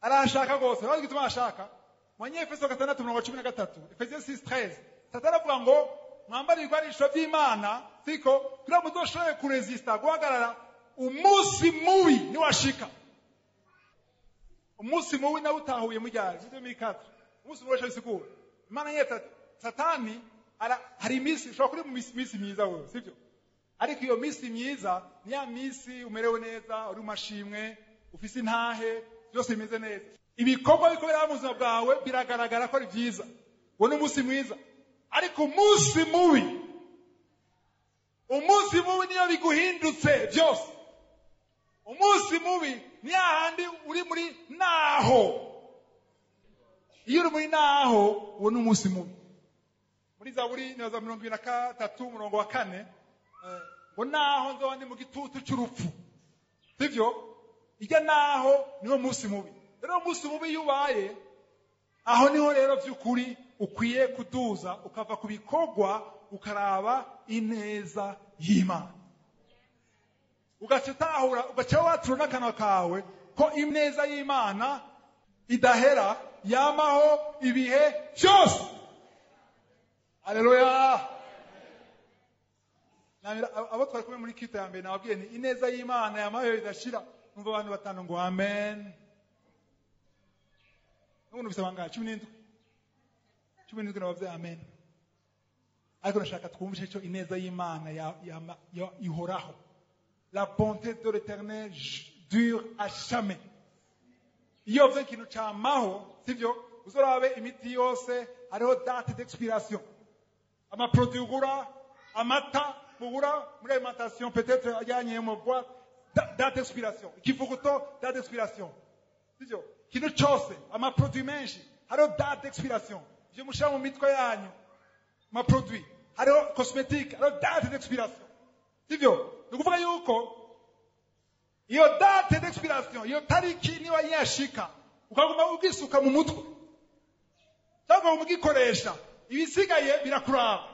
Arahashaka rwose. Urazi igituma ahashaka? Mu Banyefeso 6:13, Efesiens 6:13. Satani avuga ngo mwambare ibigwanisho by'Imana, siko, kugira ngo muzoshobore kuresista, guhagarara umunsi mubi niwashika. Umunsi mubi nawe utahuye mu ryari? Muri 2004. Umunsi mubi bisigura. Imana yeta Satani hari iminsi ushobora kuri mu minsi myiza wewe, sivyo? Ariko iyo minsi myiza ni ya minsi umerewe neza, uri mashimwe, ufise intahe, byose bimeze neza. Ibikorwa bikorera mu buzima bwawe biragaragara ko ari byiza. Uwo ni umunsi mwiza. Ariko umunsi mubi, umunsi mubi niyo biguhindutse byose. Umunsi mubi ni hahandi uri muri naho. Iyo uri muri naho, uwo ni umunsi mubi. Muri Zaburi ni za 23 umurongo wa 4, Ngo naho nzoba ndi mu gitutu cy'urupfu, sivyo? Ijya naho niwo munsi mubi. Rero umunsi mubi iyo ubaye, aho niho rero by'ukuri ukwiye kuduza, ukava ku bikorwa, ukaraba ineza y'Imana, ugaca utahura, ugaca watura n'akanwa kawe ko ineza y'Imana idahera, yamaho ibihe byose. Haleluya! Abo twari kumwe muri kito ya mbere, nababwiye ni ineza y'Imana yamaho idashira. Numva abantu batanu ngo amen. N'ubu numvise bangahe? 17, 17 nababwiye amen. Ariko ndashaka twumvishe icyo ineza y'Imana ihoraho. La bonté de l'Éternel dure à jamais. Iyo uvuze ikintu camaho, sivyo? Uzorabe imiti yose hariho date d'expiration. Amaproduit ugura, amata mugura muri alimentation, peut-être ajyanye mu boîte, date d'expiration. Ikivuguto, date d'expiration, sivyo? Ikintu cyose, amaproduit menshi hariho date d'expiration. Ivyo mushira mu mitwe yanyu, amaproduit hariho, cosmétique hariho date d'expiration, sivyo? Ni ukuvuga yuko iyo date d'expiration, iyo tariki niba yashika, ukaguma ugisuka mu mutwe cyangwa ugikoresha, ibisigaye birakuraba.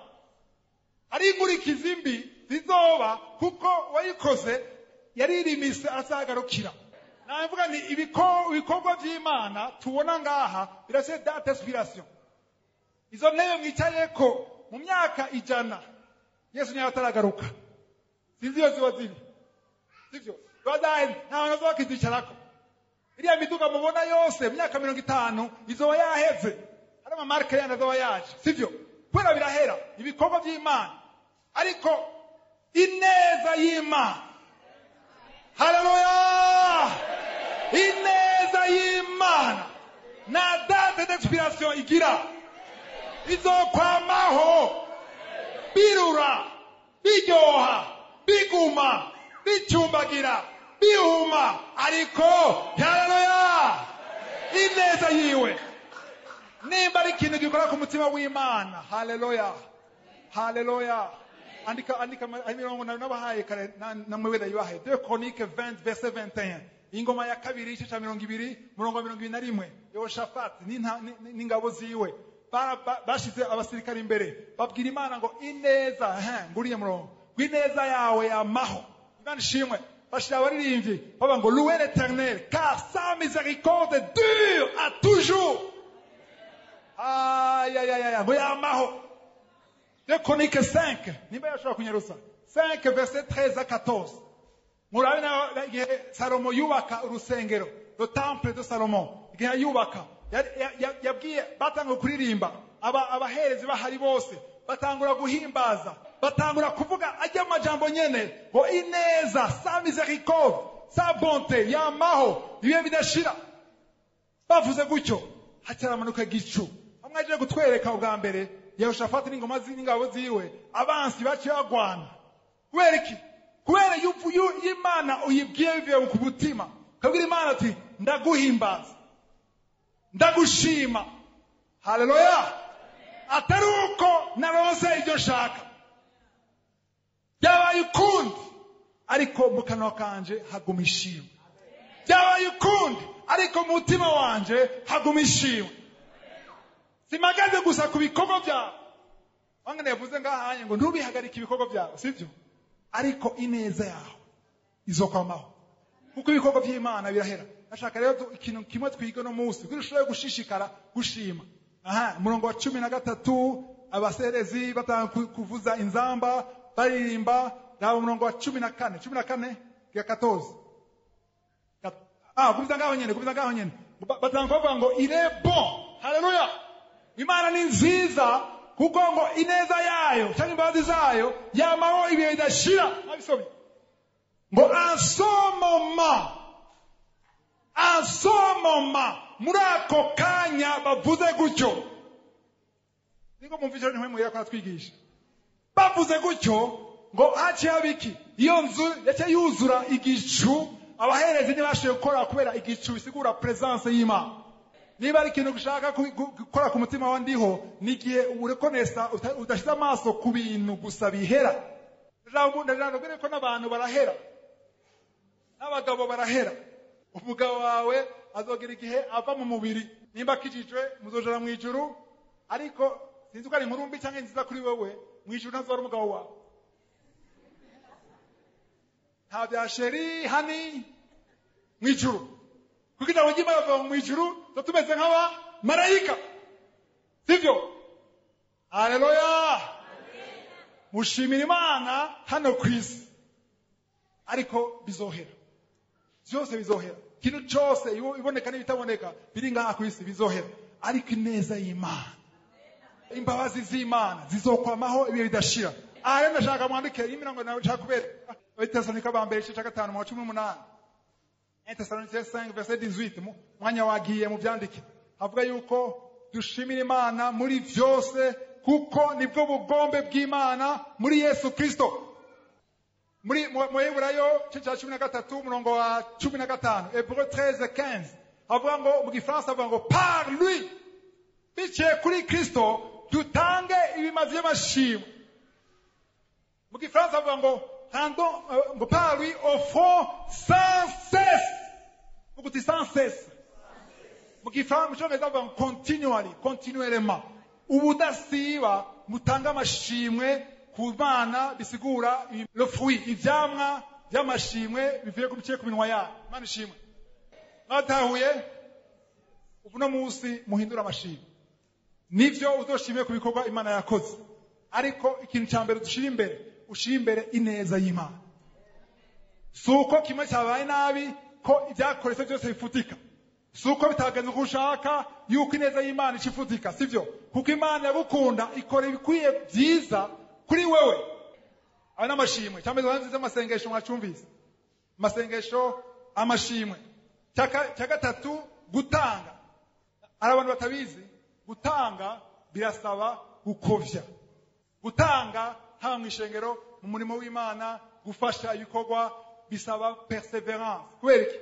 Ari inkurikizi mbi zizoba, kuko wayikoze yaririmise azagarukira. Navuga ni ibikorwa by'Imana tubona ngaha birase date d'expiration. Izo ntebe mwicayeko, mu myaka 100 Yesu niyo ataragaruka, sinzi iyo ziba ziri, sivyo? Ziba zaheze, nta bantu bazoba bakizicarako. Iriya miduga mubona yose, mu myaka 50 izoba yaheze, hari amamarike yandi azoba yaje, sivyo? Kubera birahera ibikorwa by'Imana. Ariko ineza y'Imana, haleluya, ineza y'Imana nta date d'expiration igira, izokwamaho birura, biryoha, biguma bicumbagira, bihuma. Ariko haleluya, ineza yiwe, nimba ari ikintu gikora ku mutima w'Imana. Haleluya, haleluya! Andika, andika imirongo nabahaye kare, namwe ndayibahaye: 2 Chroniques 20 verset 21. Ingoma ya kabiri, igice cya 20, murongo wa 21. Yehoshafati n'ingabo ziwe bashize abasirikare imbere, babwira Imana ngo ineza, nguriye murongo ngo ineza yawe yamaho. Imana ishimwe. Bashira abaririmbyi bavuga ngo: "Louez l'Éternel, car sa miséricorde dure à toujours." Ayayaya, ngo yamaho. 2 Chroniques 5, nimba yashobora kunyarusa, 5 verset 13 à 14. Murabe nawe igihe Salomo yubaka urusengero, le temple de Salomon. Igihe yubaka, yabwiye, batangura kuririmba, abaherezi bahari bose batangura guhimbaza, batangura kuvuga ajya amajambo nyene ngo ineza, sa miséricorde, sa bonté yamaho ibihe bidashira. Bavuze gutyo, hacaramanuka igicu. Hamwe aje gutwereka ubwa mbere Yehoshafati n'ingoma n'ingabo ziwe, abansi baciye bagwana. Kubera iki? Kubera y'Imana uyibwiye bivuye ku mutima, ukabwira Imana ati: "Ndaguhimbaza, ndagushima." Haleluya! Atari uko naronse ibyo nshaka, byabaye ukundi, ariko mu kanwa kanje haguma ishimwe. Byabaye ukundi, ariko mu mutima wanje haguma ishimwe. Simagaze gusa ku bikorwa byawe. Wangana yavuze ngahanye ngo ntubihagarike ibikorwa byawe, sibyo? Ariko ineza yawe izokwamaho, kuko ibikorwa by'Imana birahera. Ndashaka rero ikintu kimwe twiga no munsi kugira ushobore gushishikara gushima. Aha umurongo wa 13, abaserezi batanga kuvuza inzamba, baririmba. Raba umurongo wa 14, 14 ya 14. Ah, kubiza ngaho nyene, kubiza ngaho nyene. Batanga kuvuga ngo: "Il est bon." Haleluya! Imana ni nziza, kuko ngo ineza yayo cyangwa imbabazi zayo yamaho ibihe bidashira. Nabisomye ngo en ce moment, en ce moment, muri ako kanya bavuze gutyo, niko mumva icyo ntwe ko atwigisha. Bavuze gutyo, ngo haciye haba iki? Iyo nzu yaciye yuzura igicu. Abaherezi ntibashoboye gukora kubera igicu, bisigura présence y'Imana. Niba ari ikintu ushaka gukora ku mutima wa ndiho, ni igihe urekonesa udashyize amaso ku bintu gusa bihera. Ndabwire ko n'abantu barahera, n'abagabo barahera. Umugabo wawe azogira igihe ava mu mubiri, nimba akijijwe muzojana mu ijuru, ariko sinzi ko ari inkuru mbi cyangwa nziza kuri wewe, mu ijuru ntazo ari umugabo wawe. Nta bya chéri hani mu ijuru, kuko ijambo ry'Imana rivuga ngo mu ijuru tuba tumeze nk'aba marayika, sibyo? Haleluya! Mushimira Imana hano ku isi, ariko bizohera, byose bizohera. Ikintu cyose iboneka n'ibitaboneka biri ngaha ku isi bizohera, ariko ineza y'Imana, imbabazi z'Imana zizokwamaho ibihe bidashira. Aha rero ndashaka mwandike imirongo nshaka kubereka. Abatesalonika ba mbere igice cya 5 umurongo wa 18, 1 Thessaloniciens 5 verset 18. Mwanya wagiye mu byandike, havuga yuko dushimira Imana muri byose, kuko nibwo bugombe bw'Imana muri Yesu Kristo. Muri mu Heburayo igice cya 13 umurongo wa 15, Hébreux 13 15, havuga ngo, mu Gifaransa havuga ngo par lui, biciye kuri Kristo, dutange ibimazi by'amashimwe. Mu Gifaransa havuga ngo rendons, ngo par lui offrons sans cesse. Vuga uti sans cesse. Mu Gifaransa, mu Cyongereza bavuga ngo continually, continuellement, ubudasiba mutange amashimwe ku Mana, bisigura le fruit, ivyamwa by'amashimwe bivuye ku minwa yayo. Imana ishimwe. Mwatahuye? Ubu no munsi muhindura amashimwe. Nivyo, uzoshimwe ku bikorwa Imana yakoze, ariko ikintu cya mbere dushira imbere, ushira imbere ineza y'Imana. Si uko kimwe cyabaye nabi ko ibyakoretse byose bifutika, si uko bitagenze uko ushaka yuko ineza y'Imana ica ifutika, sibyo? Kuko Imana yagukunda, ikora ibikwiye byiza kuri wewe. Ayo n'amashimwe. Cyangwa z'amasengesho, mwacumvise amasengesho, amashimwe. Cya gatatu, gutanga. Hari abantu batabizi, gutanga birasaba gukovya. Gutanga haba mu ishengero, mu murimo w'Imana, gufasha ibikorwa, bisaba persévérance. Kubera iki?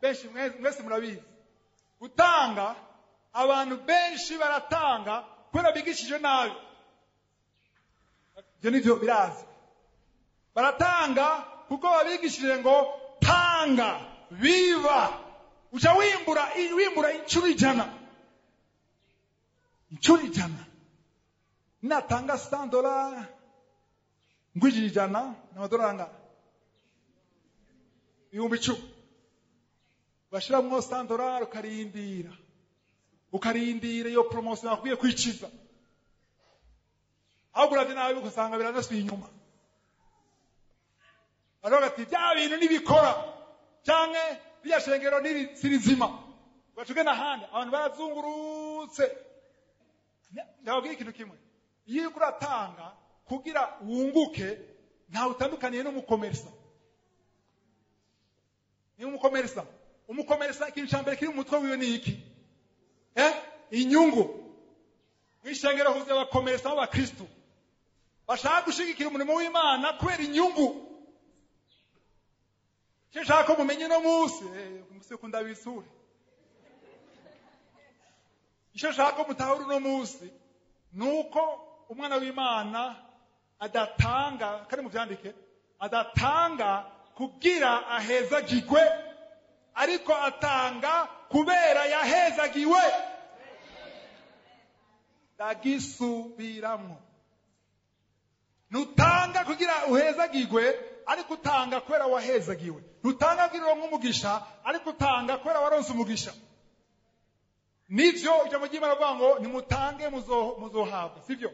Benshi mwese murabizi, gutanga, abantu benshi baratanga kubera bigishije nabi. Ibyo nivyo birazi. Baratanga kuko babigishije ngo tanga, biba, uca wimbura, wimbura inshuro 100, inshuro 100. Natanga $100, ngwijije 100, ni amadolari angana 10,000. Bashiramwo $100, ukarindira, ukarindira iyo promotion bakwiye kwiciza. Ahubwo uravye nabi ugasanga biranasubiye inyuma. Baravuga ati bya bintu nibikora, canke birya shengero si rizima, ugaca ugenda ahandi. Abantu barazungurutse. Ndababwira ikintu kimwe: iyo uriko uratanga kugira wunguke, ntawe utandukaniye n'umukomerisa. Ni umukomerisa. Umukomerisa, ikintu cya mbere kiri mu mutwe wiwe ni iki? Inyungu. Mw'ishengero huzuye abakomerisa b'abakristu bashaka gushigikira umurimo w'Imana kubera inyungu. Icyo nshaka ko mumenye uno munsi, umunsi ukunda bisure, icyo nshaka ko mutahura uno munsi ni uko umwana w'Imana adatanga, kandi muvyandike, adatanga kugira ahezagirwe, ariko atanga kubera yahezagiwe. Ndagisubiramwo: ntutanga kugira uhezagirwe, ariko utanga kubera wahezagiwe. Ntutanga kugira uronke umugisha, ariko utanga kubera waronse umugisha. Nivyo, ijambo ry'Imana rivuga ngo nimutange muzohabwa, sivyo?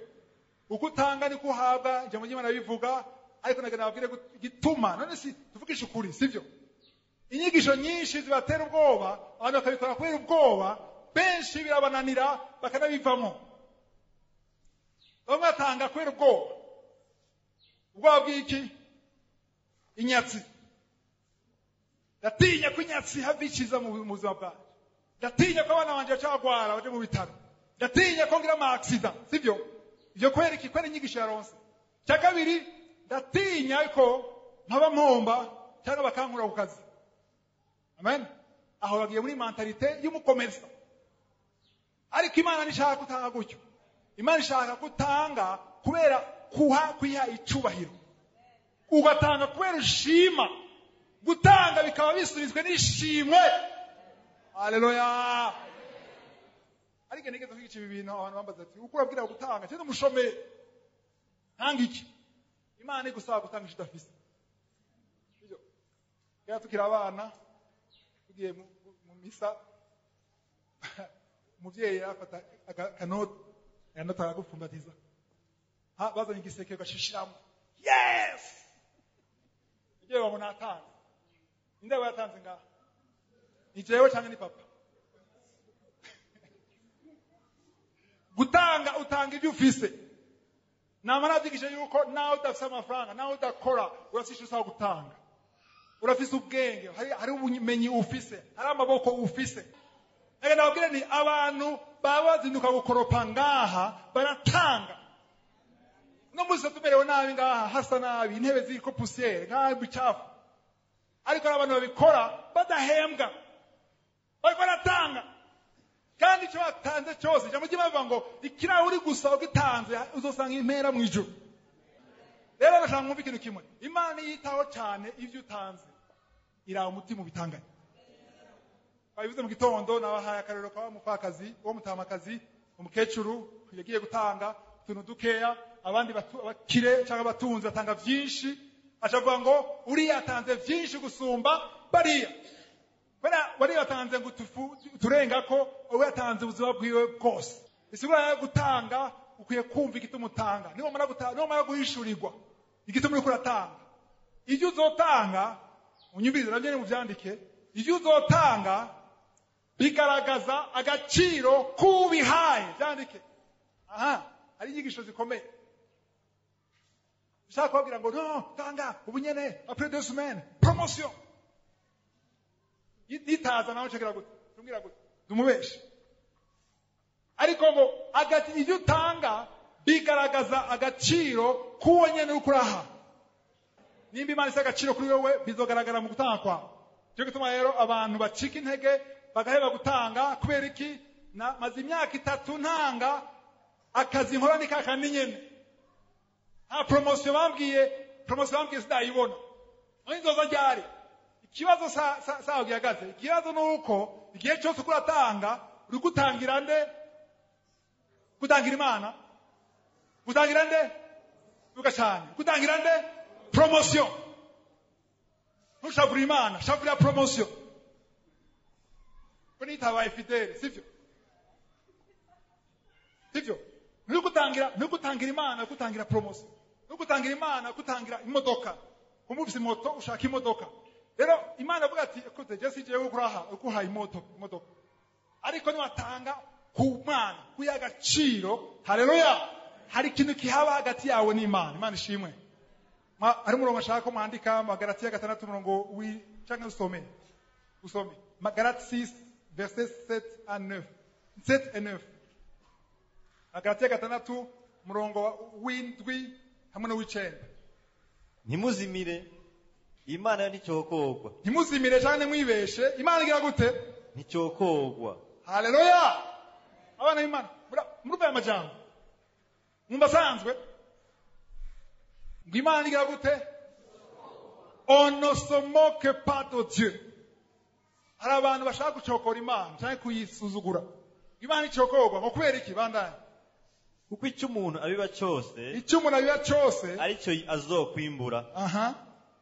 Uko utanga niko uhabwa, ijambo ry'Imana ribivuga. Ariko nagenda nababwire igituma. None si tuvugishe ukuri, sivyo? Inyigisho nyinshi zibatera ubwoba, abantu bakabikora kubera ubwoba. Benshi birabananira, bakanabivamo. Bamwe batanga kubera ubwoba. Ubwoba bw'iki? Inyatsi. Ndatinya ko inyatsi hava ikiza mu buzima bwanjye, ndatinya ko abana banje baca bagwara baje mu bitaro, ndatinya ko ngira ama accident, sivyo? Ivyo kubera iki? Kubera inyigisho yaronse. Cya kabiri, ndatinya ko nkaba mpomba cyangwa bakankura ku kazi. Amen. Aho bagiye muri mentalité y'umukomersa. Ariko Imana ntishaka gutanga gutyo. Imana ishaka gutanga kubera kuha kwiha icubahiro, ugatanga kubera ushima. Gutanga bikaba bisunitswe n'ishimwe. Haleluya. Ariko nigeze kwigisha ibi bintu, abantu bambaza ati: "Uko urabwira gutanga cyane umushomeri, ntanga iki?" Imana igusaba gutanga icyo udafise. Sibyo? Kera tukiri abana, tugiye mu misa, umuvyeyi yarafata akanoti, akanoti akagupfumbatiza. Ha, bazanye igiseke ugashishiramo. Yes, igihe babona atanze, ninde aba yatanze ngaha? Ni jewe canke ni papa? Gutanga, utanga ibyo ufise. Nama navyigishije yuko nawe udafise amafaranga, nawe udakora, urafise ico usaba gutanga. Urafise ubwenge, hari ubumenyi ufise, hari amaboko ufise. Reka ndababwire nti abantu baba bazinduka gukoropa ngaha baratanga. No munsi tumerewe nabi ngaha, hasa nabi, intebe ziriko poussière, ngaha bicafu, ariko hari abantu babikora badahembwa, bariko baratanga. Kandi icyo batanze cyose, ijambo ry'Imana rivuga ngo ikirahuri gusa ugitanze uzosanga impera mu ijuru. Rero ndashaka mwumve ikintu kimwe: Imana yitaho cyane ibyo utanze, iraba umutima ubitanganye. Babivuze mu gitondo, nabahaye akarero ka wa mupfakazi, wo mutamakazi, umukecuru yagiye gutanga utuntu dukeya, abandi abakire cyangwa abatunzi batanga byinshi. Aca avuga ngo uriya atanze byinshi gusumba bariya, kubera bariya batanze ngo utufu turenga ko we yatanze ubuzima bwiwe bwose. Isigura yo gutanga, ukwiye kumva igituma utanga. Niwamara guhishurirwa igituma uriko uratanga, ibyo uzotanga, unyumvirize nabyo muvyandike, ibyo uzotanga bigaragaza agaciro k'ubihaye. Byandike aha, hari inyigisho zikomeye. Ushaka kubabwira ngo no tanga ubu nyene, après 2 semaines promotion nitaza, nawe nshakira gute, tumbwira gute, dumubeshe. Ariko ngo ibyo utanga bigaragaza agaciro k'uwo nyene uriko uraha. Nimba Imana isa agaciro kuri wewe, bizogaragara mu gutanga kwawe. Cyo gituma rero abantu bacika intege bagaheba gutanga. Kubera iki? Maze imyaka 3 ntanga, akazi nkora ni kakandi nyene, nta promotion bambwiye, promotion bambwiye sindayibona, aho inzoza ryari? Ikibazo saho gihagaze. Ikibazo ni uko igihe cyose uko uratanga, uri gutangira nde? Gutangira Imana? Gutangira nde? Vuga cyane. Gutangira nde? Promotion. Ntushavure Imana, shavurira promotion ko nitabaye fidèle. Sivyo? Sivyo? Nturi gutangira Imana, uri gutangira promotion. Nturi gutangira Imana, uri gutangira imodoka. Kumva ufise moto, ushaka imodoka. Rero Imana avuga ati: "Ekute, je si jewe ukuraha ukuhaye imodoka." Ariko niwatanga ku Mana kuya agaciro, haleluya, hari ikintu kihaba hagati yawe n'Imana. Imana ishimwe. Hari umurongo ashaka ko mwandika, Magalatiya 6, umurongo wi canke usome Magalati 6 verset 7 à 9, 7 et 9. Magalatiya 6, umurongo w'7 hamwe n'uw'icenda. Ntimuzimire, Imana yo nticyokorwa. Ntimuzimire canke ntimwibeshe. Imana igira gute? Nticyokorwa. Haleluya. Abana b'Imana, murumva aya majambo? Mwumva asanzwe ngo Imana igira gute? On ne se moque pas de Dieu. Hari abantu bashaka gucokora Imana canke kuyisuzugura. Imana icokorwa ngo kubera iki? Bandanye. Kuko icyo umuntu abiba cyose, icyo umuntu abiba cyose, aricyo azokwimbura.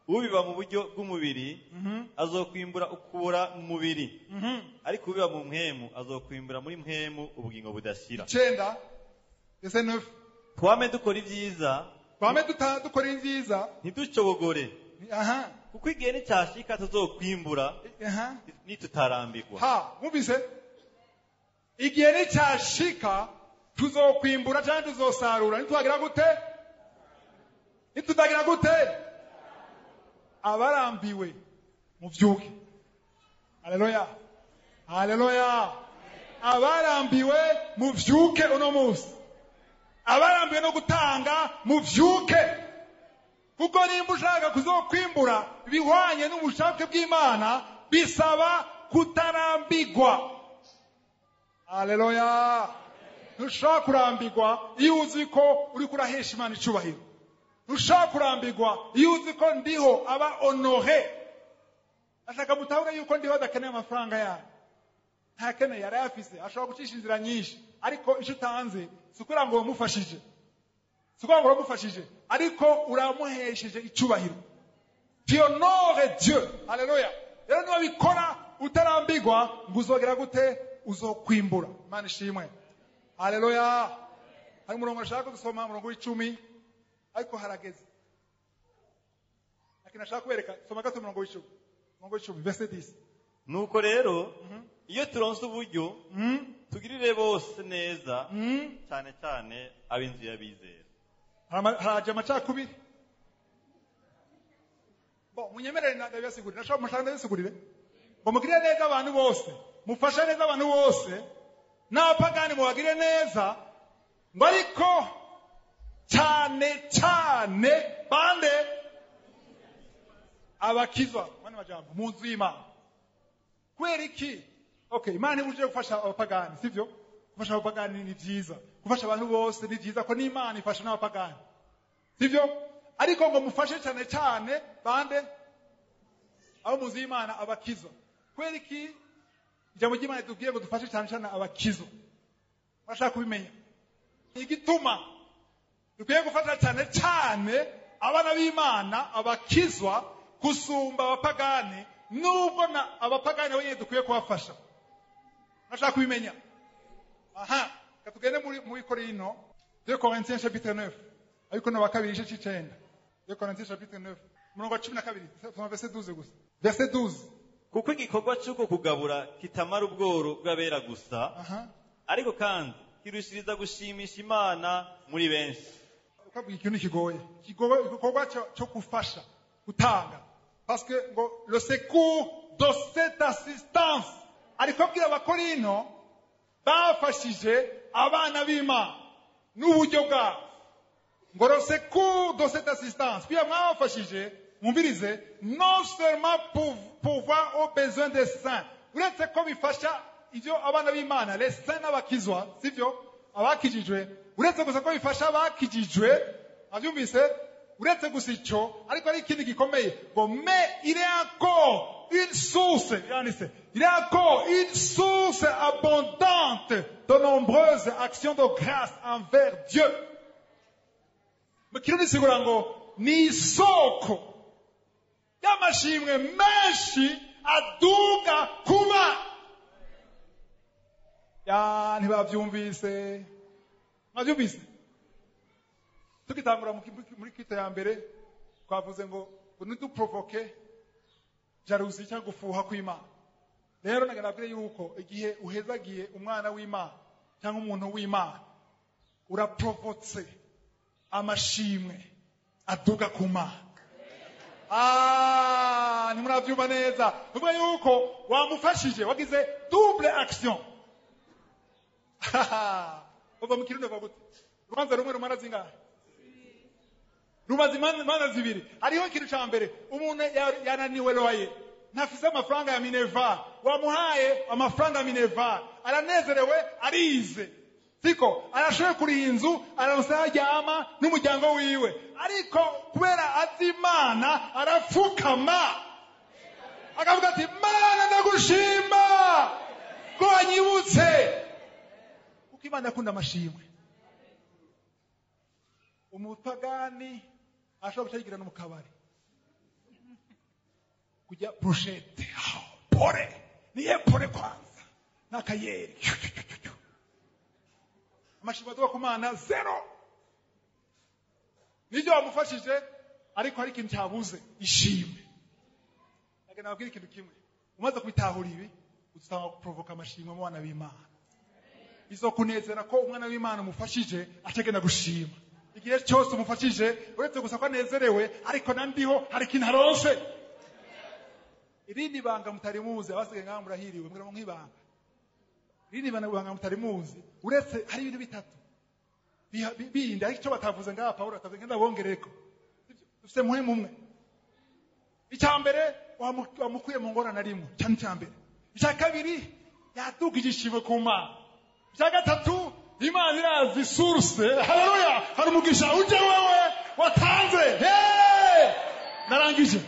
Ubiba mu buryo bw'umubiri azokwimbura ukubura mu mubiri, ariko ubiba mu mpwemu azokwimbura muri mpwemu ubugingo budashira. 9, verset 9. Twame dukora ibyiza, twame dukora ibyiza, ntiducogore, kuko igihe nicyashika tuzokwimbura nitutarambirwa. Ha, mwumvise? Igihe nicyashika tuzokwimbura cyangwa tuzosarura nitwagira gute? Nitutagira gute? Abarambiwe muvyuke. Haleluya, haleluya. Abarambiwe muvyuke uno munsi. Abarambiwe no gutanga muvyuke, kuko nimba ushaka kuzokwimbura bihwanye n'ubushake bw'Imana, bisaba kutarambigwa. Haleluya. Ntushobora kurambirwa iyo uzi ko uriko urahesha Imana icubahiro. Ntushobora kurambirwa iyo uzi ko Ndiho aba honoré. Ashaka mutahure yuko Ndiho adakeneye amafaranga yayo, ntakeneye, arayafise, ashobora gucisha inzira nyinshi. Ariko icyo utanze si ukugira ngo wamufashije, si ukugira ngo uramufashije, ariko uramuhesheje icubahiro. Tu honores Dieu. Haleluya. Rero niwabikora utarambirwa, ngo uzogera gute? Uzokwimbura. Imana ishimwe. Haleluya. Hari umurongo nashaka gusoma, umurongo w'10, ariko harageze, lakini nashaka kubereka. Soma gato umurongo w'10, umurongo w'10, verset 10. Nuko rero iyo turonse uburyo, tugirire bose neza, cyane cyane ab'inzu y'abizera. Haraje amacakubiri. Bo munyemerere ndabibasigurire, nashaka mushaka ndabisigurire, ngo mugirire neza abantu bose, mufashe neza abantu bose, n'abapagani mubagire neza, ngo ariko cyane cyane bande? Abakizwa, mwana majambo, mu nzu y'Imana. Kubera iki? Okay, Imana ibujije gufasha abapagani, sivyo? Gufasha abapagani ni byiza, gufasha abantu bose ni byiza, ko n'Imana ifasha n'abapagani, sivyo? Ariko ngo mufashe cyane cyane bande? Abo mu nzu y'Imana, abakizwa. Kubera iki ijambo ry'Imana ritubwiye ngo dufashe cyane cyane abakizwa? Urashaka kubimenya igituma dukwiye gufasha cyane cyane abana b'Imana, abakizwa, gusumba abapagani, nubwo na abapagani nabo nyine dukwiye kubafasha? Urashaka kubimenya? Aha, reka tugende muri Korino, 2 Corinthiens chapitre 9, ariko no bakabiri, igice c'icenda. 2 Corinthiens chapitre 9, umurongo wa 12. Soma verset 12 gusa, verset 12. Kuko igikorwa cy'uko kugabura kitamara ubworo bw'abera gusa, ariko kandi kirushiriza gushimisha Imana muri benshi. Ukavuga ikintu kigoye, kigoye, igikorwa cyo gufasha, gutanga, parce que ngo le secours de cette assistance, ariko abwira Abakorino bafashije abana b'Imana n'uburyo bwabo, ngo le secours de cette assistance, kuya mwabafashije, mwumvirize, non seulement pour pourvoir aux besoins des saints, uretse ko bifasha ibyo abana b'Imana, les saints n'abakizwa, sibyo, abakijijwe, uretse gusa ko bifasha abakijijwe, abyumvise, uretse gusa icyo, ariko ari ikindi gikomeye, ngo mais il est encore une source, yanditse, il est encore une source abondante de nombreuses actions de grâce envers Dieu. Mu Kirundi sigura ngo ni isoko y'amashimwe menshi aduga kuma ya. Ntibabyumvise? Mwabyumvise? Tugitangura muri kito ya mbere twavuze ngo ntiduprovoke jalousie cyangwa gufuha kw'Imana. Rero nagira yuko igihe uhezagiye umwana w'Imana cyangwa umuntu w'Imana, uraprovotse amashimwe aduga ku Mana. Ah, ntimurabyumva neza. Nuvuga yuko wamufashije, wagize double action. Uva mu Kirundi bavuga gute? Urubanza rumwe rumara zingahe? Rumaze imanza zibiri. Hariho ikintu ca mbere: umuntu yananiwe loyer, ntafise amafaranga ya minerval, wamuhaye amafaranga ya minerval, aranezerewe, arize, siko? Arashoboye kuriha inzu, araronse aho aryama n'umuryango wiwe. Ariko kubera azi Imana, arapfukama akavuga ati: "Mana, ndagushima ko wanyibutse," kuko Imana yakunda amashimwe. Umupagani ashobora guca yigira no mu kabari kujya brochette. Ah, pore niye pore kwanza n'akayeri. Amashimwe aduha ku Mana zero. Nibyo, wamufashije, ariko hari ikintu cyabuze, ishimwe. Nagenda nababwira ikintu kimwe: umaze kubitahura ibi, uzatanga kuprovoka amashimwe mu bana b'Imana. Izokunezera ko umwana w'Imana umufashije acagenda gushima. Igihe cyose umufashije, uretse gusa ko anezerewe, ariko na Ndiho hari ikintu aronse. Irindi banga mutari muzi, abasigaye ngaha murahiriwe, mbwira nk'ibanga, irindi banga mutari muzi, uretse hari ibintu bitatu bindi, ariko icyo batavuze ngaha, Pawulo atavuze, ngenda bongereko. Dufite muhemu umwe. Icya mbere, wamukuye mu ngorane arimo, cyane icya mbere. Icya kabiri, yadugije ishimwe ku Mana. Icya gatatu, Imana irazi source. Haleluya! Hari umugisha uje wewe watanze. Hey! Narangije.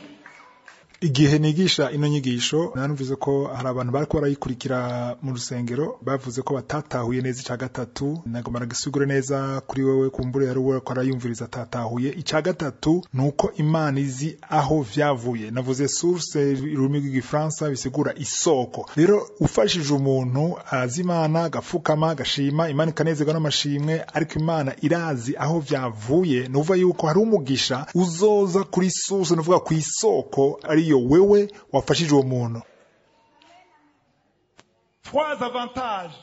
Igihe nigisha ino nyigisho narumvise ko hari abantu bariko barayikurikira mu rusengero bavuze ko batatahuye neza ica gatatu. Nagomba nagisigure neza kuri wewe, kumbure yari uwo ko arayumviriza atatahuye. Ica gatatu nuko Imana izi aho vyavuye. Navuze source, ururimi rw'igifaransa bisigura isoko. Rero ufashije umuntu azi Imana, agapfukama agashima Imana, ikanezerwa n'amashimwe, ariko Imana irazi aho vyavuye. Nuvuga yuko hari umugisha uzoza kuri source, nuvuga ku isoko ari iyo wewe wafashije uwo muntu. Trois avantages.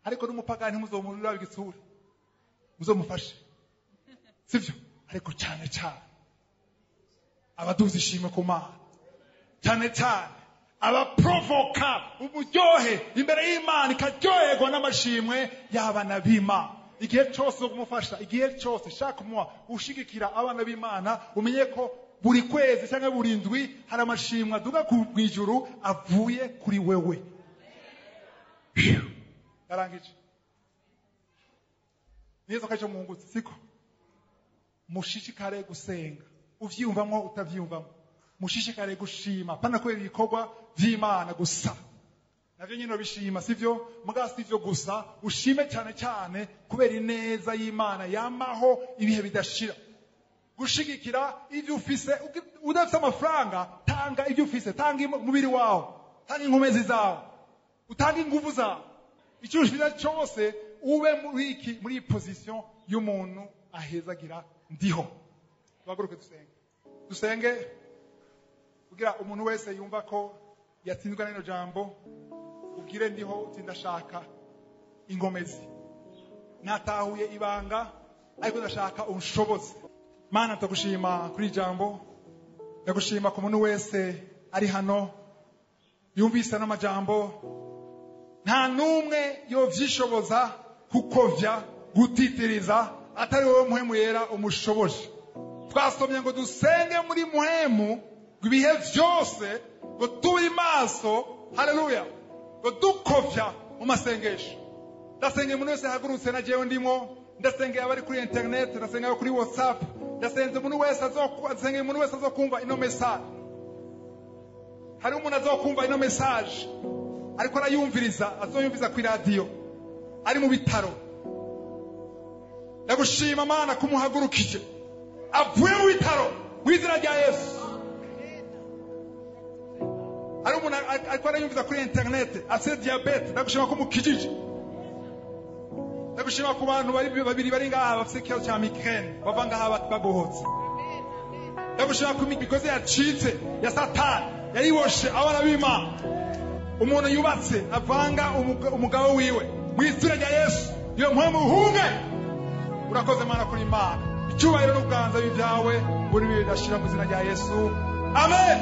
Ariko n'umupagani ntimuzomurira igitsure, muzomufashe, sivyo? Ariko cyane cyane abaduza ishimwe ku Mana, cyane cyane abaprovoka uburyohe imbere y'Imana ikaryoherwa n'amashimwe y'abana b'Imana. Igihe cyose wo kumufasha, igihe cyose shaka kumuha ushigikira abana b'Imana, umenye ko buri kwezi cyangwa buri ndwi hari amashimwe aduga ku ijuru avuye kuri wewe. Yarangije nizo kacho muhungutse, siko? Mushishikare gusenga, uvyiyumvamwo utavyiyumvamwo, mushishikare gushima, pana kubera ibikorwa vy'Imana gusa, navyo nyine bishima, sivyo? Muga sivyo gusa, ushime cyane cyane kubera ineza y'Imana yamaho ibihe bidashira. Gushigikira ibyo ufise, udafise amafaranga tanga ibyo ufise, tanga umubiri wawe, tanga inkomezi zawe, utange inguvu zawe, icyo ufise cyose, ube muri iki, muri iyi position y'umuntu ahezagira ndiho. Tuhaguruke dusenge, dusenge kugira umuntu wese yumva ko yatsinzwe n'ino jambo, ubwire ndiho uti ndashaka ingomezi, natahuye ibanga ariko ndashaka unshoboze. Mana, ndagushima kuri ijambo, ndagushima ku muntu wese ari hano yumvise n'amajambo. Nta n'umwe yovyishoboza kukovya gutitiriza atari wowe Muhemu Yera umushoboje. Twasomye ngo dusenge muri Muhemu ngo ibihe vyose, ngo tube maso, haleluya, ngo dukovya mu masengesho. Ndasengeye umuntu wese ahagurutse na jewe ndimo, ndasengeye abari kuri internet, ndasengeye kuri WhatsApp, ndasenze umuntu wese azosengeye, umuntu wese azokumva ino message. Hari umuntu azokumva ino message ariko arayumviriza, azoyumviza ku radio ari mu bitaro. Ndagushima Mana kumuhagurukije avuye mu bitaro mu izina rya Yesu. Hari umuntu ariko arayumviza kuri internet afite diabete, ndagushima ko mukijije. Ndagushima ku bantu bari babiri bari ngaha bafite ikibazo cya migraine, bava ngaha babohotse. Ndagushima ko imigozi yacitse ya Satani yariboshe abana b'Imana. Umuntu yubatse avanga umugabo wiwe mu izina rya Yesu, iyo mpamvu uhunge. Urakoze Mana kuri Imana, icyubahiro n'ubwanza byawe buri bidashira mu izina rya Yesu, amen.